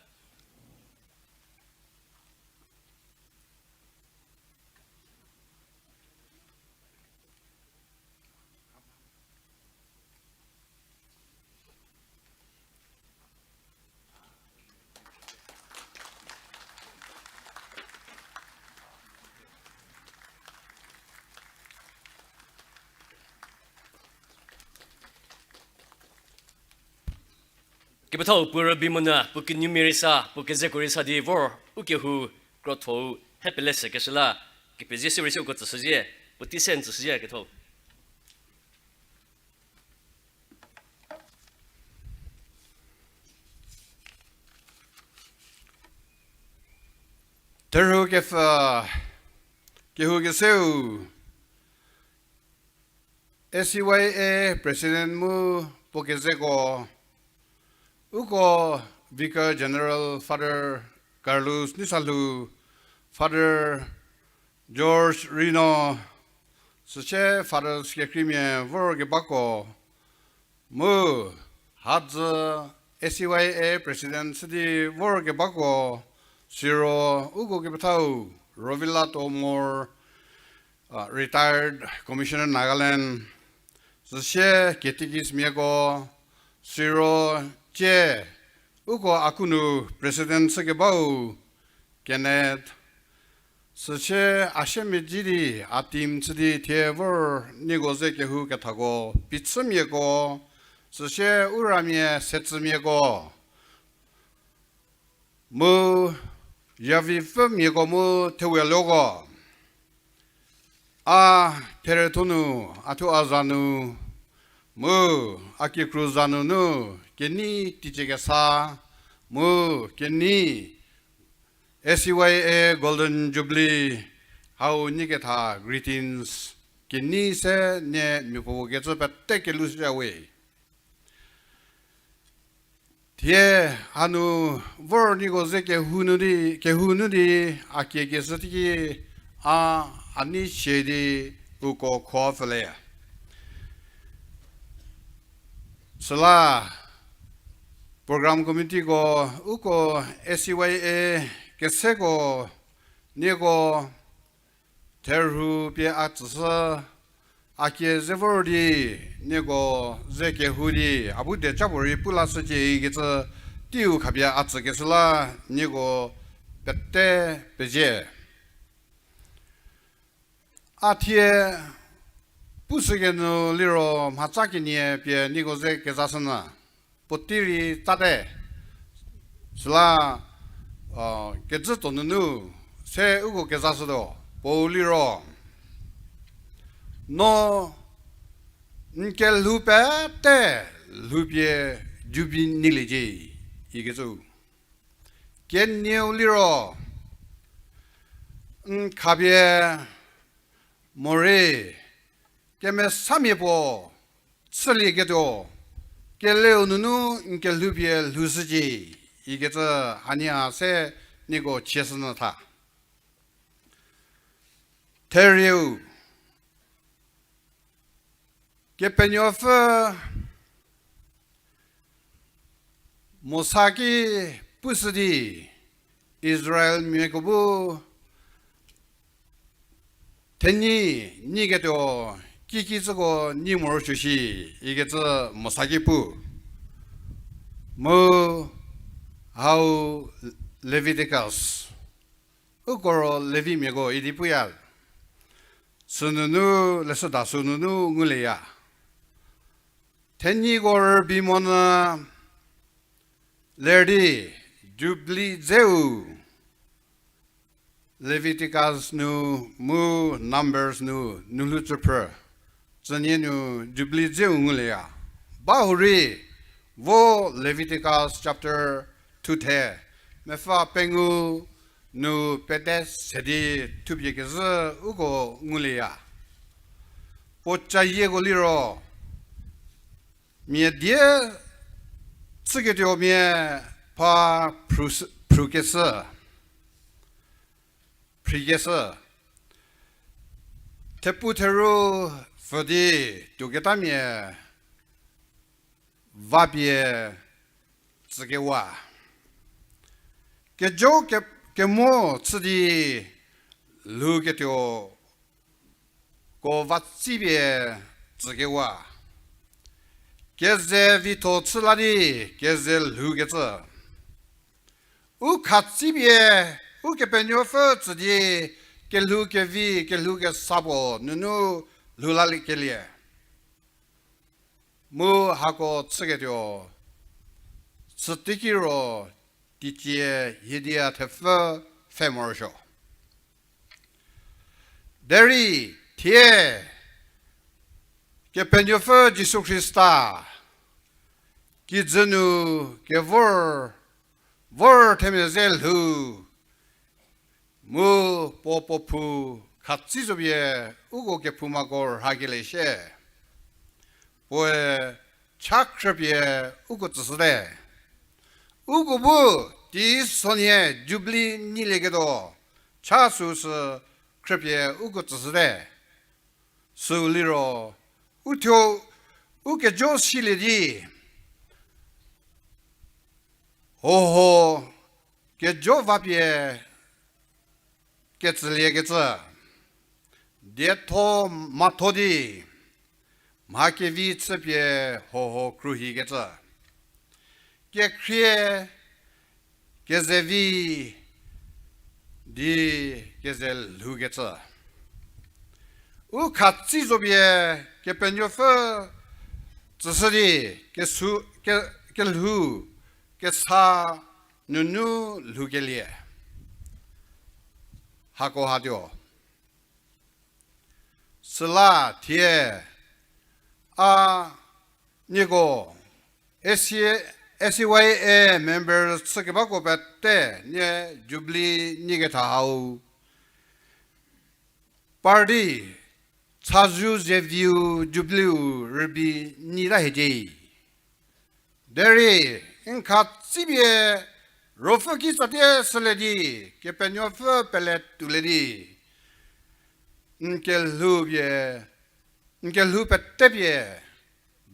Kepethau puo rübei monyü, puo kenuomia rei sa, puo kezeko rei sa di vor, u kehou, krotho-u, hie pele se keshü la, kepezie se rei se uko tsüshüzhie, puotei se n tsüshüzhie kethau. Therhu kepfü, kehou keseu, A C Y A President mu puo kezeko, uko Vicar General Father Carlos Neisalhou, Father George Rino, süsie Fathers kekreimia vorkebako, mu hadzü A C Y A President chü di vorkebako, siro uko kepethau Rovila Tomor, retired Commissioner Nagaland, süsie catechistmiako, siro tie uko a ku nu President chükebau Kenneth, süsie a siemedzi di a team chü di thie vor nieko ze kehou kethako, phichümiako, süsie u ramia setsümiako, mu yavipfümiako mu theweluoko. A therethonu, a thuo a za nu, mu a kikru za nunu, kenei teicie kesa, mu kenei A C Y A Golden Jubilee hau nyiketha greetings kenei se nie miapuo kecü pete kelhou shüya we. Thie hanu vor nieko ze kehou nu di, kehou nu di a kiekeshü teiki a, a nei sie di uko kho pfüle. Süla program committeeko uko A C Y A keseko nieko therhu pie a tsüshü, a kie ze vor di nieko ze kehou di a bu dieca puorei pu lashücie ikecü teiu khapie a tsükeshü la nieko pete pezie. A thie pushükenyü liro mhatsa kenie pie nieko ze kezashünyü. Puotei rei tsate. Süla, kezhü tso nunu se uko kezashütuo, puou liro, no n kelhou pete lhoupie Jubilee neiliecie ikecü. Kenieu liro, n khapie morei kemesamia puo chülieketuo, keleu nunu n kelhoupie lhoushücie ikecü hanie a se nieko chieshünyü tha. Therieu, Kepenuopfü Mosa ki pushü di Israelmiako bu thenyi nyiketuo kikicüko nyi morosuo shi ikecü Mosa ki pu. Mu hau Leviticus, uko ro Levimiako idi puya. Sünunu, leshüda sünunu ngulieya. Thenyiko rübei monyü ler di Jubilee dzeu, Leviticus nu mu Numbers nu nulhou tsüphrü, tsünie nu Jubilee dzeu ngulieya. Bahurei, vo Leviticus chapter two the, mepfü pengou nu pete se di thupie kezhü uko ngulieya. Puo cayieko liro, mia die chüketuomia pha phrükeshü, phrikeshü. Thepu theru pfü di tuoketamia vapie tsükewa. Kejo ke-, kemo chü di lhouketuo ko vatsipie tsükewa. Keze vitho chü la di keze lhoukecü. U khatsipie, Ukepenuopfü tsü di kelhou kevi, kelhou kesa puo nunu lhou laliekelie. Mu hako chüketuo, süteiki ro teicie hiedia thepfü pfhe morosuo. Derei thie Kepenuopfü Jisu Khrista kijü nu kevor, vor themia ze lhou, mu puo puo phou khatsi zopie uko kephoumako rhakelie shie. Puoe cha khrüpie uko tsüshüte. Uko bu teisonhie Jubilee nyilieketuo cha süsü khrüpie uko tsüshüte. Süu liro, uthuo u kejo silie di, hoho kejo vapie ketsüliekecü, dietho matho di, mha kevi chüpie hoho khruohikecü, kekhrie kezevi di keze lhoukecü. U khatsi zopie Kepenuopfü tsüshü di kesu-, ke-, kelhou kesa nunu lhoukelie. Hako hatuo. Süla thie a nieko A C, A C Y A members chükebako pete nie Jubilee nyiketha hau party chazou zeviu Jubilee-u rübei nyita hiecie. Derei n khatsipie Ruopfü kitsatie shülie di, Kepenuopfü pele tuolie di, n kelhoupie, n kelhou petepie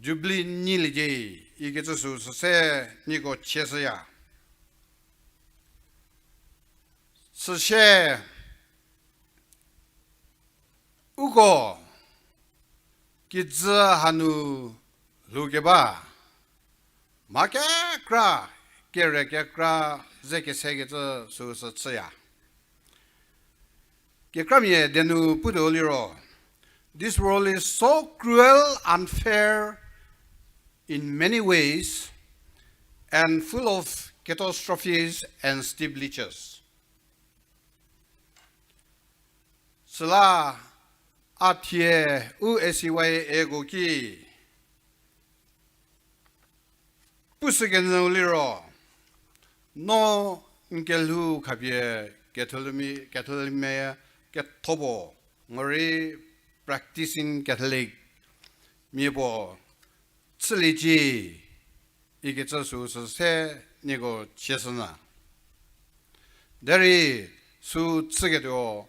Jubilee nyiliecie ikecü süu süse nieko chieshüya. Süsie uko kijü hanu lhoukeba mha kekra, kere kekra ze kesekecü süu sü chüya. Kekramia denu putuo liro, this world is so cruel, unfair in many ways, and full of catastrophes and steep glitches. Süla a thie u A C Y A ko ki pushükenyüu liro, no n kelhou khapie Catholicme, Catholicme ketho puo morei practicing Catholic mia puo chüliecie ikecü süu süse nieko chieshünyü. Derei sü chüketuo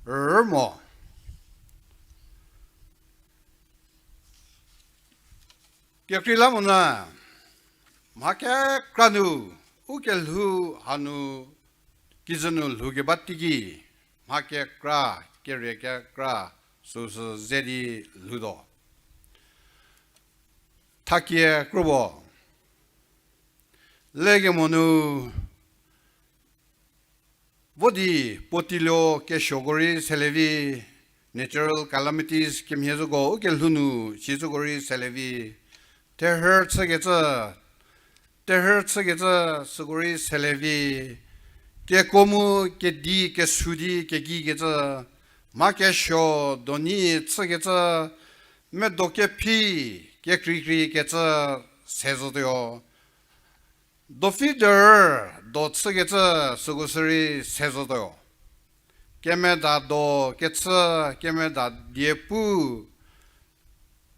rü mo. Kekreilamonyü, mha kekra nu, u kelhou hanu, kijü nu lhoukeba teiki, mha kekra, kerie kekra, süsü ze di lhoutuo. Thakie krobo. Lekemo nu, vo di puo tilio kesuoko rei selevi, natural calamities kemhie zoko u kelhou nu si zoko rei selevi, terhü chükecü, terhü chükecü süko rei selevi, kekuo mu kedi kesu di kegikecü, mha kesuo donyi chükecü, medo kephi kekreikrei kecü se zotuo. Dopfhü derü do chükecü süko sürei se zotuo. Kemeda do kechü, kemeda diepu,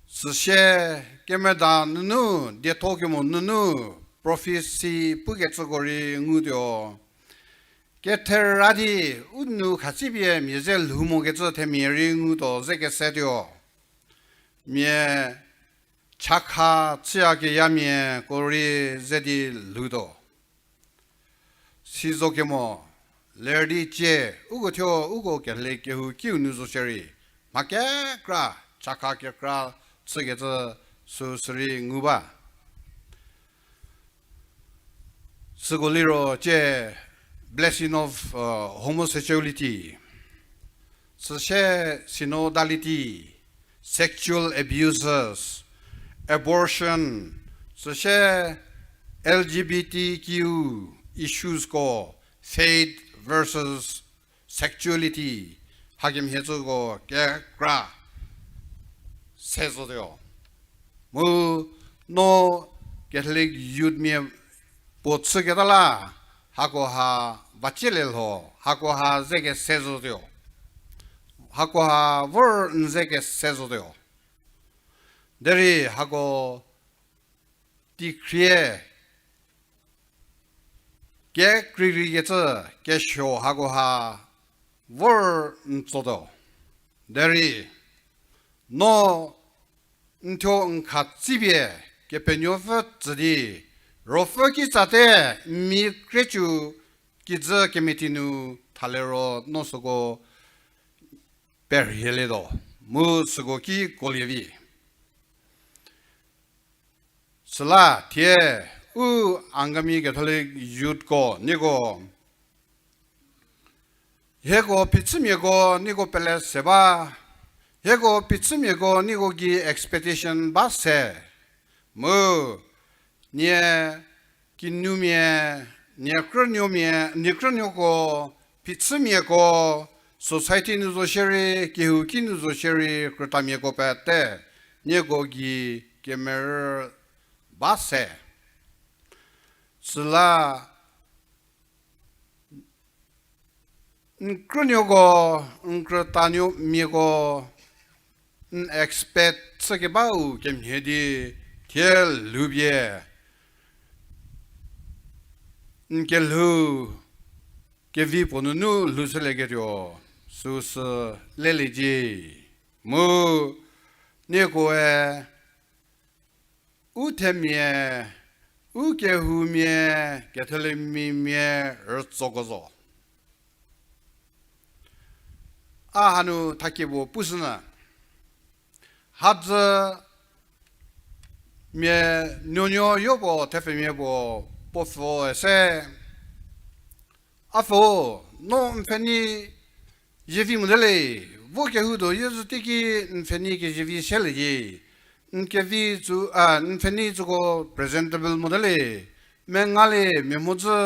süsie kemeda nunu, dietho kemo nunu, prophecy pukecüko rei ngutuo. Kethera di u nou khatsipie mia ze lhou mokecü themia rei ngutuo ze kesetuo. Mia chakha chüyakeyamiako rei ze di lhoutuo. Sizokemo, ler di cie, uko thuo uko kele kehoukiu nu zo shierei, mha kekra, chakha kekra chükecü süsü rei ngu ba. Süko liro cie blessing of, uh, homosexuality, süsie synodality, sexual abuses, abortion, süsie L G B T Q issuesko, faith versus sexuality, hakemhie cüko kekra se zotuo. Mu no Catholic Youth mia puo chüketa la, hakoha vacie le lho, hakoha ze kese zotuo. Hakoha vor n ze kese zotuo. Derei hako teikhrie kekreikrei kecü kesuo hakoha vor n tsotuo. Derei no n thuo n khatsipie Kepenuopfü tsü di, Ruopfü kitsate n mi kriecu kijü kemeti nu thaliro no süko perhielietuo, mu süko ki kolie vi. Süla thie u Angami Catholic Youthko nieko, hieko phichümiako nieko pele se ba, hieko phichümiako nieko gei expectation ba se, mu nie kinumia, nie krünuomia, nie krünuoko, phichümiako, society nu zo shierei, kehouki nu zo shierei, krütamiako pete nieko gei kemerü ba se. Süla n krünuoko, n krütanuomiako, n expect chükebau kemhie di thie lhoupie n kelhou kevi puo nunu lhoushülieketuo süsü leliecie. Mu niekoe u themia, u kehoumia, Catholicmia rütsoko zo. A hanu thakie puo pushünyü, hadzü mia nuonuo yopuo thepfhemia puo, puo pfüe se, A pfüu, no n pfhenei zievi mote le, vo kehou do yie zhü teiki n pfhenei kezievi selie di, n kevi tsü, a, n pfhenei tsüko presentable mote le, menga le, mia mhodzü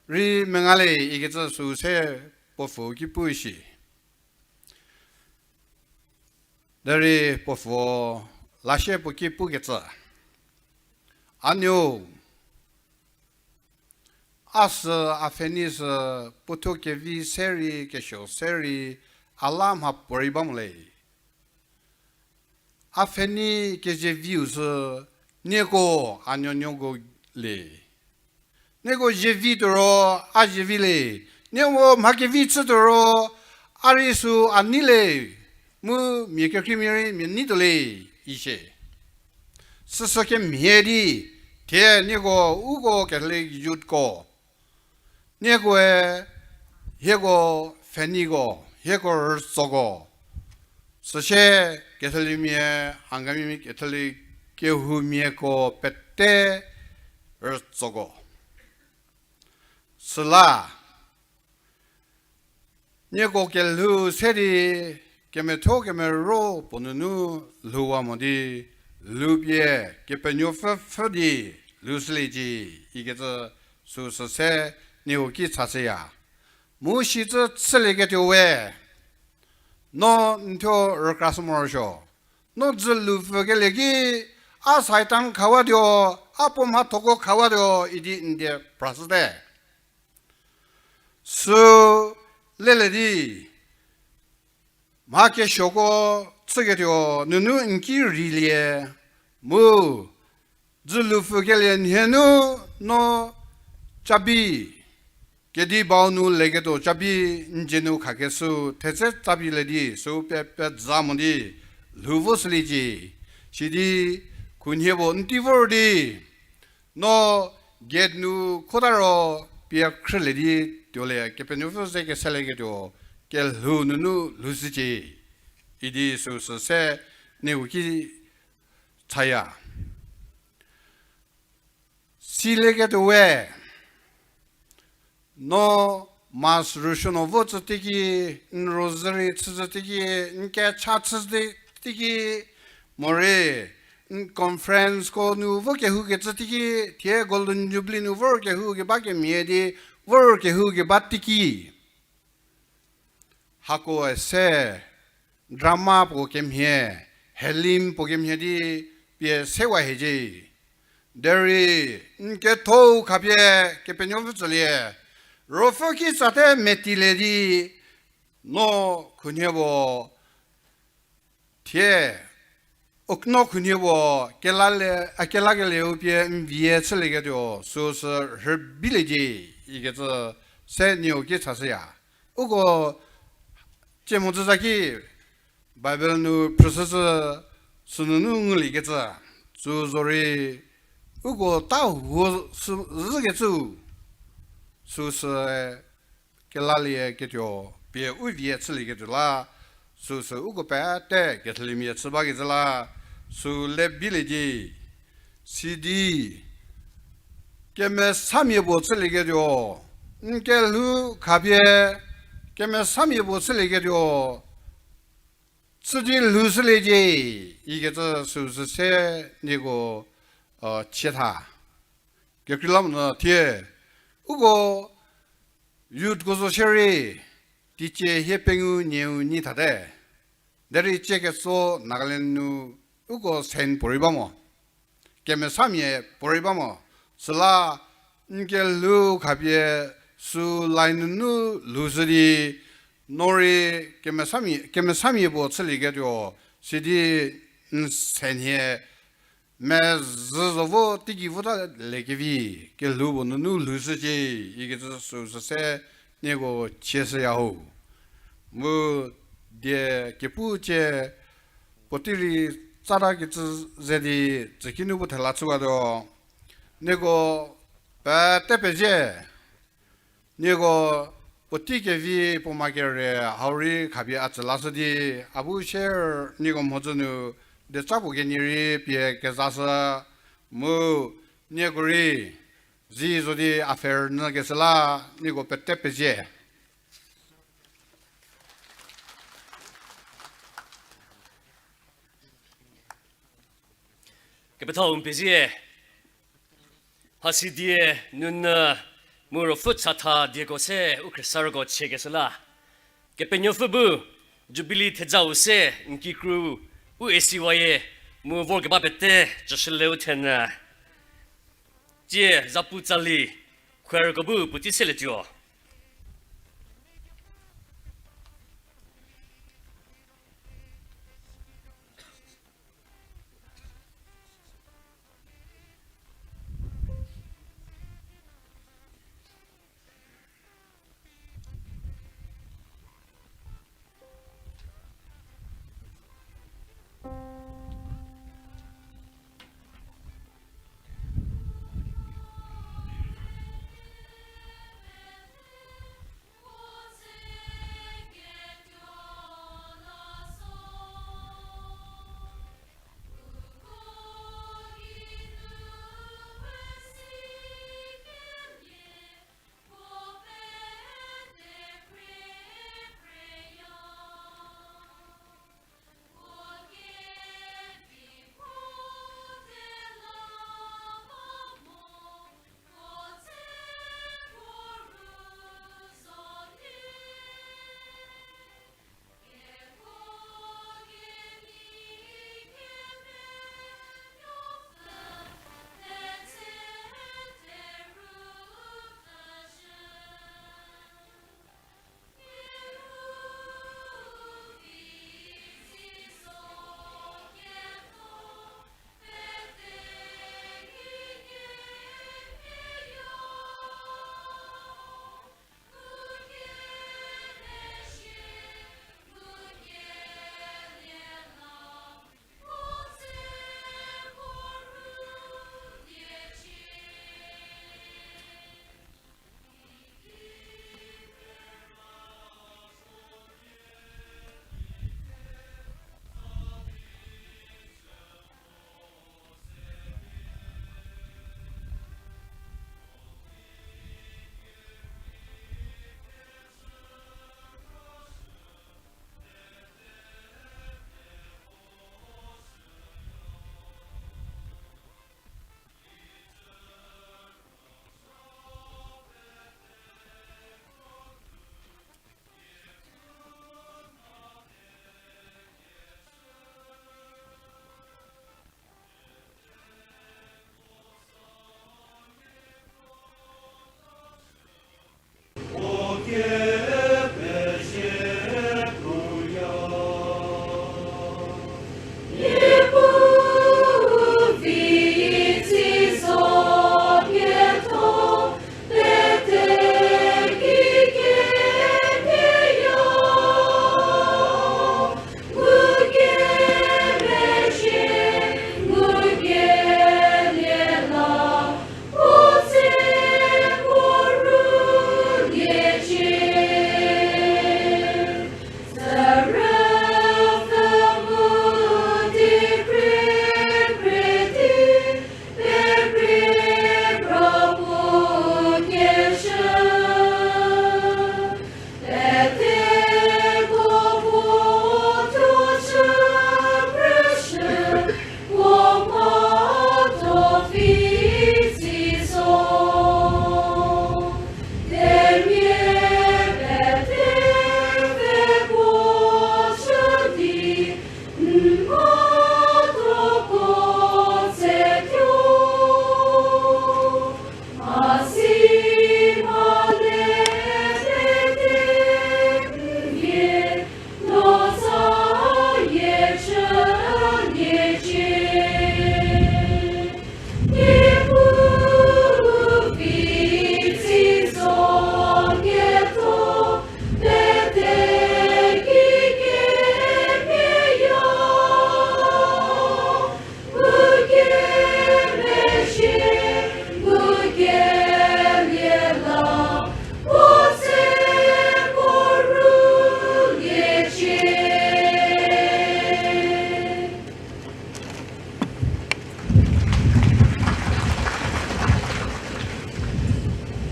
rei menga le ikecü süu se puo pfüu ki pu shi. Derei puo pfüu lasie puo ki pukecü, a nuo, a sü, a pfhenei sü, puothuo kevi se rei, kesuo se rei, a la mhapuorei ba mo le. A pfhenei kezieviu sü, nieko a nuonuoko le. Nieko zievi tuoro, a zievi le, Nieko mha kevi chütuo ro, a rei sü a nei le, mu mia kekreimia rei mia nei tuo le, ishie. Süsü kemhie di, thie nieko uko Catholic youthko, niekoe hieko pfheniko, hieko rütsoko, süsie Catholicmia, Angami Catholic kehoumiako pete rütsoko. Süla, nieko kelhou se di kemethuo kemero puo nunu lhouwa mo di, lhoupie Kepenuopfü pfhü di lhoushüliecie, ikecü süsü se nieko ki chashüya. Mu shicü chülieketuo we, no n thuo rükrashü morosuo. No dzü lhoupfükelie ki, a Satan khawatuo, a puo mhathoko khawatuo idi n die prashüte. Sü lelie di, mha kesuoko chüketuo nunu n ki rheilie, mu dzü lhoupfükelie nhie nu no cabi, kedi bau nu leketuo cabi n dzie nu khakeshü thetse cabi le di sü pie peza mo di lhou voshüliecie. Sidi khunhie puo n tei vor di, no gate nu khota ro pie khrülie di tuolie Kepenuopfü ze keselieketuo kelhou nunu lhoushücie, idi süsü se nieko ki chaya. Silieketuo we, no Mass rüsuo nu vo tsü teiki, n rosary chüzhü teiki, n kecha chüzhü teiki, morei n conferenceko nu vor kehoukecü teiki, thie Golden Jubilee nu vor kehoukeba kemhie di vor kehoukeba teiki, hakoe se drama puo kemhie, helim puo kemhie di pie sewa hiecie. Derei n kethou khapie Kepenuopfü tsülie, Ruopfü ki tsate metilie di, no khunhie puo thie, u no khunhie puo kelalie, a kelakelieu pie n vie chülieketuo süsü rhübiliecie, ikecü se nieko ki chashüya. Uko tsie mhodzü za ki Bible nu phrüshücü sünunu nguliekecü, sü zorei uko ta huo sü zhükecü, süsü kelalieketuo pie u vie chülieketuo la, süsü uko pete Catholicmia chü bakecü la, sü le bilie di, sidi kemesamia puo chülieketuo, n kelhou khapie kemesamia puo chülieketuo, chü di lhoushüliecie, ikecü süsü se nieko chie tha. Kekreilamonyü thie, uko youthko zo shierei, teicie hie pengou nieu nyi thate. Derei cie ketso Nagaland nu uko saint puorei ba mo. Kemesamia puorei ba mo. Süla n kelhou khapie sü line nunu lhoushü di, no rei kemesamia, kemesamia puo chülieketuo, sidi n saint hie mezhü zo vo teigei vota lekevi, kelhou puo nunu lhoushücie, ikecü süsü se nieko chieshüya ho. Mu die kepu cie puotei rei tsatakecü ze di tsükinu puo thela chüwatuo. Nieko pete pezie. Nieko puotei kevi puo ma kere hau rei khapie a tsü lashü di, a bu share nieko mhodzü nu dieca puo kenie rei pie kezashü mu nieko rei zi zo di a pfhe rünyükeshü la nieko pete pezie. Kepethau n pezie. Hasidie, nunyü, mu ruopfü chatha dieko se u khriesarüko chiekeshü la. Kepenuopfü bu, Jubilee thejau se n kikru u esiwayie, mu vorkeba pete chüshüle u thenyü. Tsie zapu tsali, choirko bu puotei selietuo.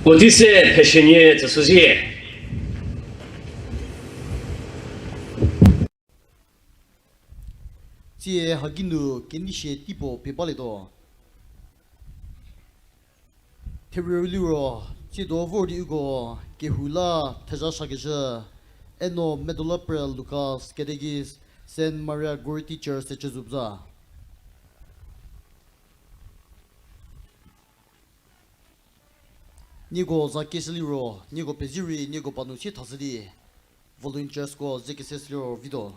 Puotei se pheshünie tsüshüzie. Tsie haki nu kenei shie teipuo pie balietuo. Therieu liro, tsiedo vor di uko kehou la thezha shakecü, Eno Medolaprel Lucas, Catechist, Saint Maria Goretti Church, Sechüzupza. Nieko za keshü liro, nieko pezie rei, nieko ba nu sie thashü di, volunteersko ze kese shü liro vituo.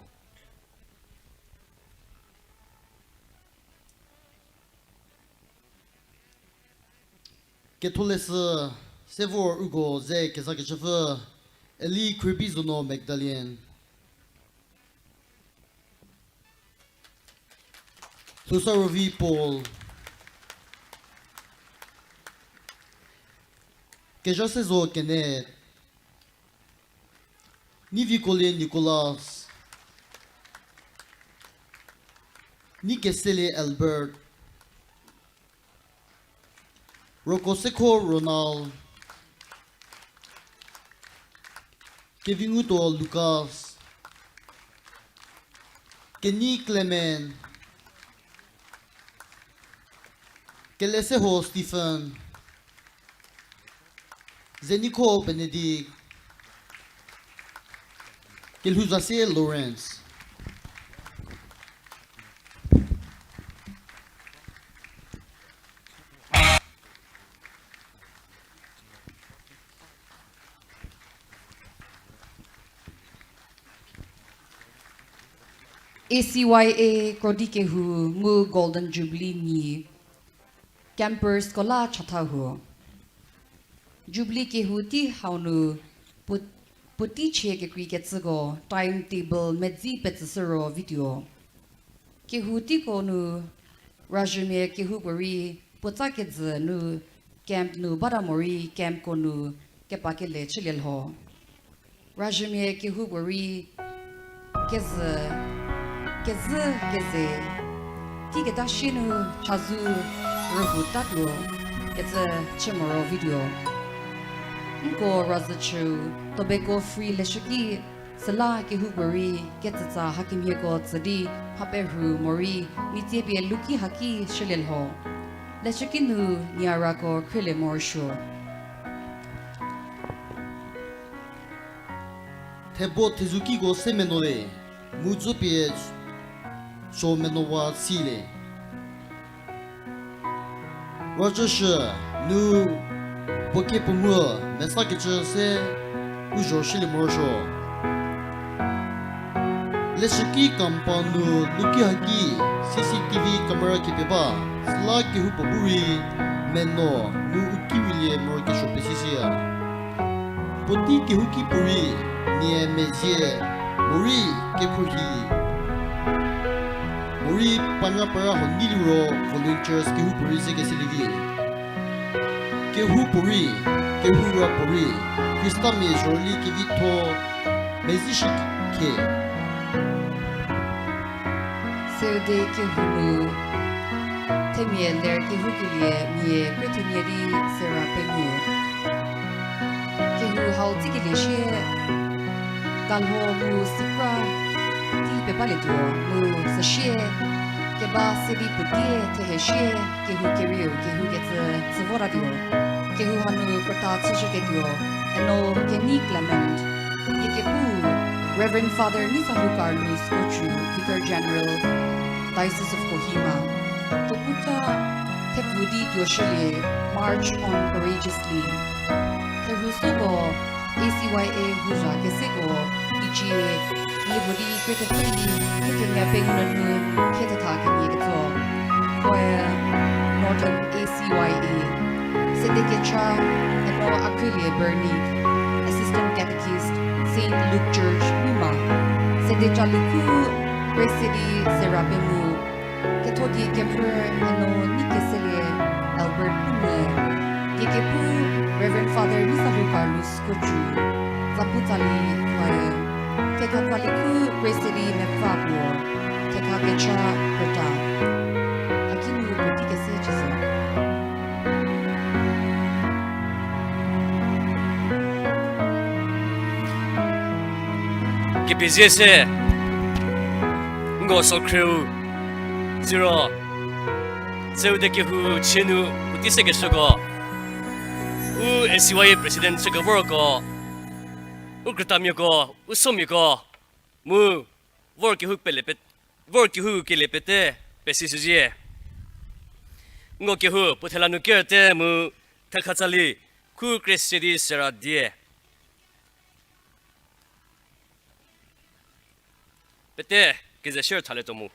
Ketholeshü se vor uko ze kezakecüpfü, Eli Khribizono Magdalene, Thusarovi Paul, Kezhasezo Kenneth, Nivikolie Nicholas, Nikeselie Albert, Rokosekho Ronald, Kevingutuo Lucas, Kenei Clement, Keleseho Stephen, Zenikho Benedict, Kelhouzasie Lawrence. A C Y A krodi kehou mu Golden Jubilee nyi campersko la chatha huo. Jubilee kehou tei hau nu puo-, puotei chie kekreikecüko time table medzi petsüshü ro vituo. Kehou teiko nu razhümia kehoupuorei puotsa kezhü nu camp nu bata morei campko nu kepakele chülie lho. Razhümia kehoupuorei kezhü, kezhü keze, teiketa sie nu chazou rühou tatuo kecü chü moro vituo. Nko razhü chüu tobacco free leshüki süla kehoupuorei ketsütsa hakemhieko tsü di mha perhu morei mia tsie pie luki haki shülie lho. Leshüki nu niarako khrielie morosuo. Thebo thezukiko se meno le, mu tsopie so menowa silie. Rüzhüshü nu puo kepuo mu mesakecü se u zho shülie morosuo. Leshüki compound nu luki haki C C T V camera kepie ba, süla kehoupuo bu rei meno mu u kiwilie morokesuo pesishüya. Puotei kehouki puorei nie mezie, morei kekhruohi, morei panyapara huo nei liro volunteers kehoupuorei ze keselie vi. Kehoupuorei, kehoura puorei, Khristamia zhorüli kevitho mezishü khie. Seüde kehou nu themia ler kehoukelie mia krie thenie di sera pengou. Kehou hau tsikelie sie, talho mu sikra tei pebalietuo mu süsie, keba se di puo die thehe sie, kehou kerieu kehou kecü tsü votatuo. Kehou hanu krüta chüshüketuo, Eno Kenei Clement, die kepu Reverend Father Neisalu Carlos Kochu, Vicar General, Diocese of Kohima. Kepu ta thepfu di tuoshülie, March on Courageously. Kehou süko A C Y A houzha keseko, icie, nie puo di krie thepfü di, krie themia pengou nunu, krie thetha kenie ketso. Choir, Northern A C Y A. Sede kecha, Eno Akhrielie Bernie, Assistant Catechist, Saint Luke Church, Mima. Sede chalukhu, kre se di sera pengou. Kethodie kephrü Eno Neikeselie Albert Pumie, die kepu Reverend Father Neisalu Carlos Kochu, zapu tsali choir, thekha tsalikhu kre se di mepfü puo, thekha kecha krüta. Haki nu puotei kese chüshü. Pezie se, nko Sokhrieu, siro, Tsüu de kehou chie nu puotei sekeshüko, u A C Y A president chükevorko, u krütamiako, u somiako, mu vor kehou pele pe-, vor kehou kelie pete pesishüzhie. Nko kehou puo thela nu kerte mu thekhatsali khu kre se di sera die. Pete keze share thalietuo mu.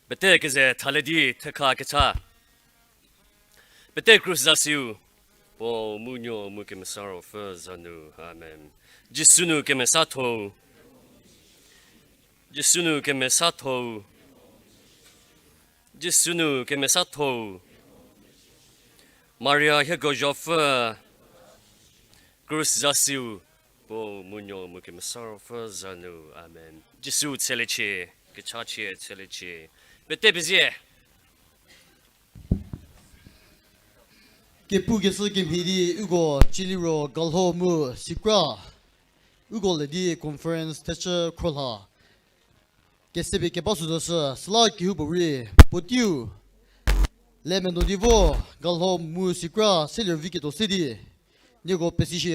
Pete keze thalie di thekha kecha. Pete krus zasiu. Puo mu Nuo mu Kemesa Ruopfü za nu. Amen. Jisu nu kemesatho-u. Jisu nu kemesatho-u. Jisu nu kemesatho-u. Maria hieko zopfü. Krus zasiu. Puo mu Nuo mu Kemesa Ruopfü za nu. Amen. Jisu tsheliecie, kechachie tsheliecie. Pete pezie. Kepukeshü kemhie di uko cieliro galho mu sikra uko le di conference thechü khro lha kesepie keba sü zoshü, süla kehoupuorei puoteiu le medo di vo galho mu sikra selie vi ketuo se di nieko pesishüya.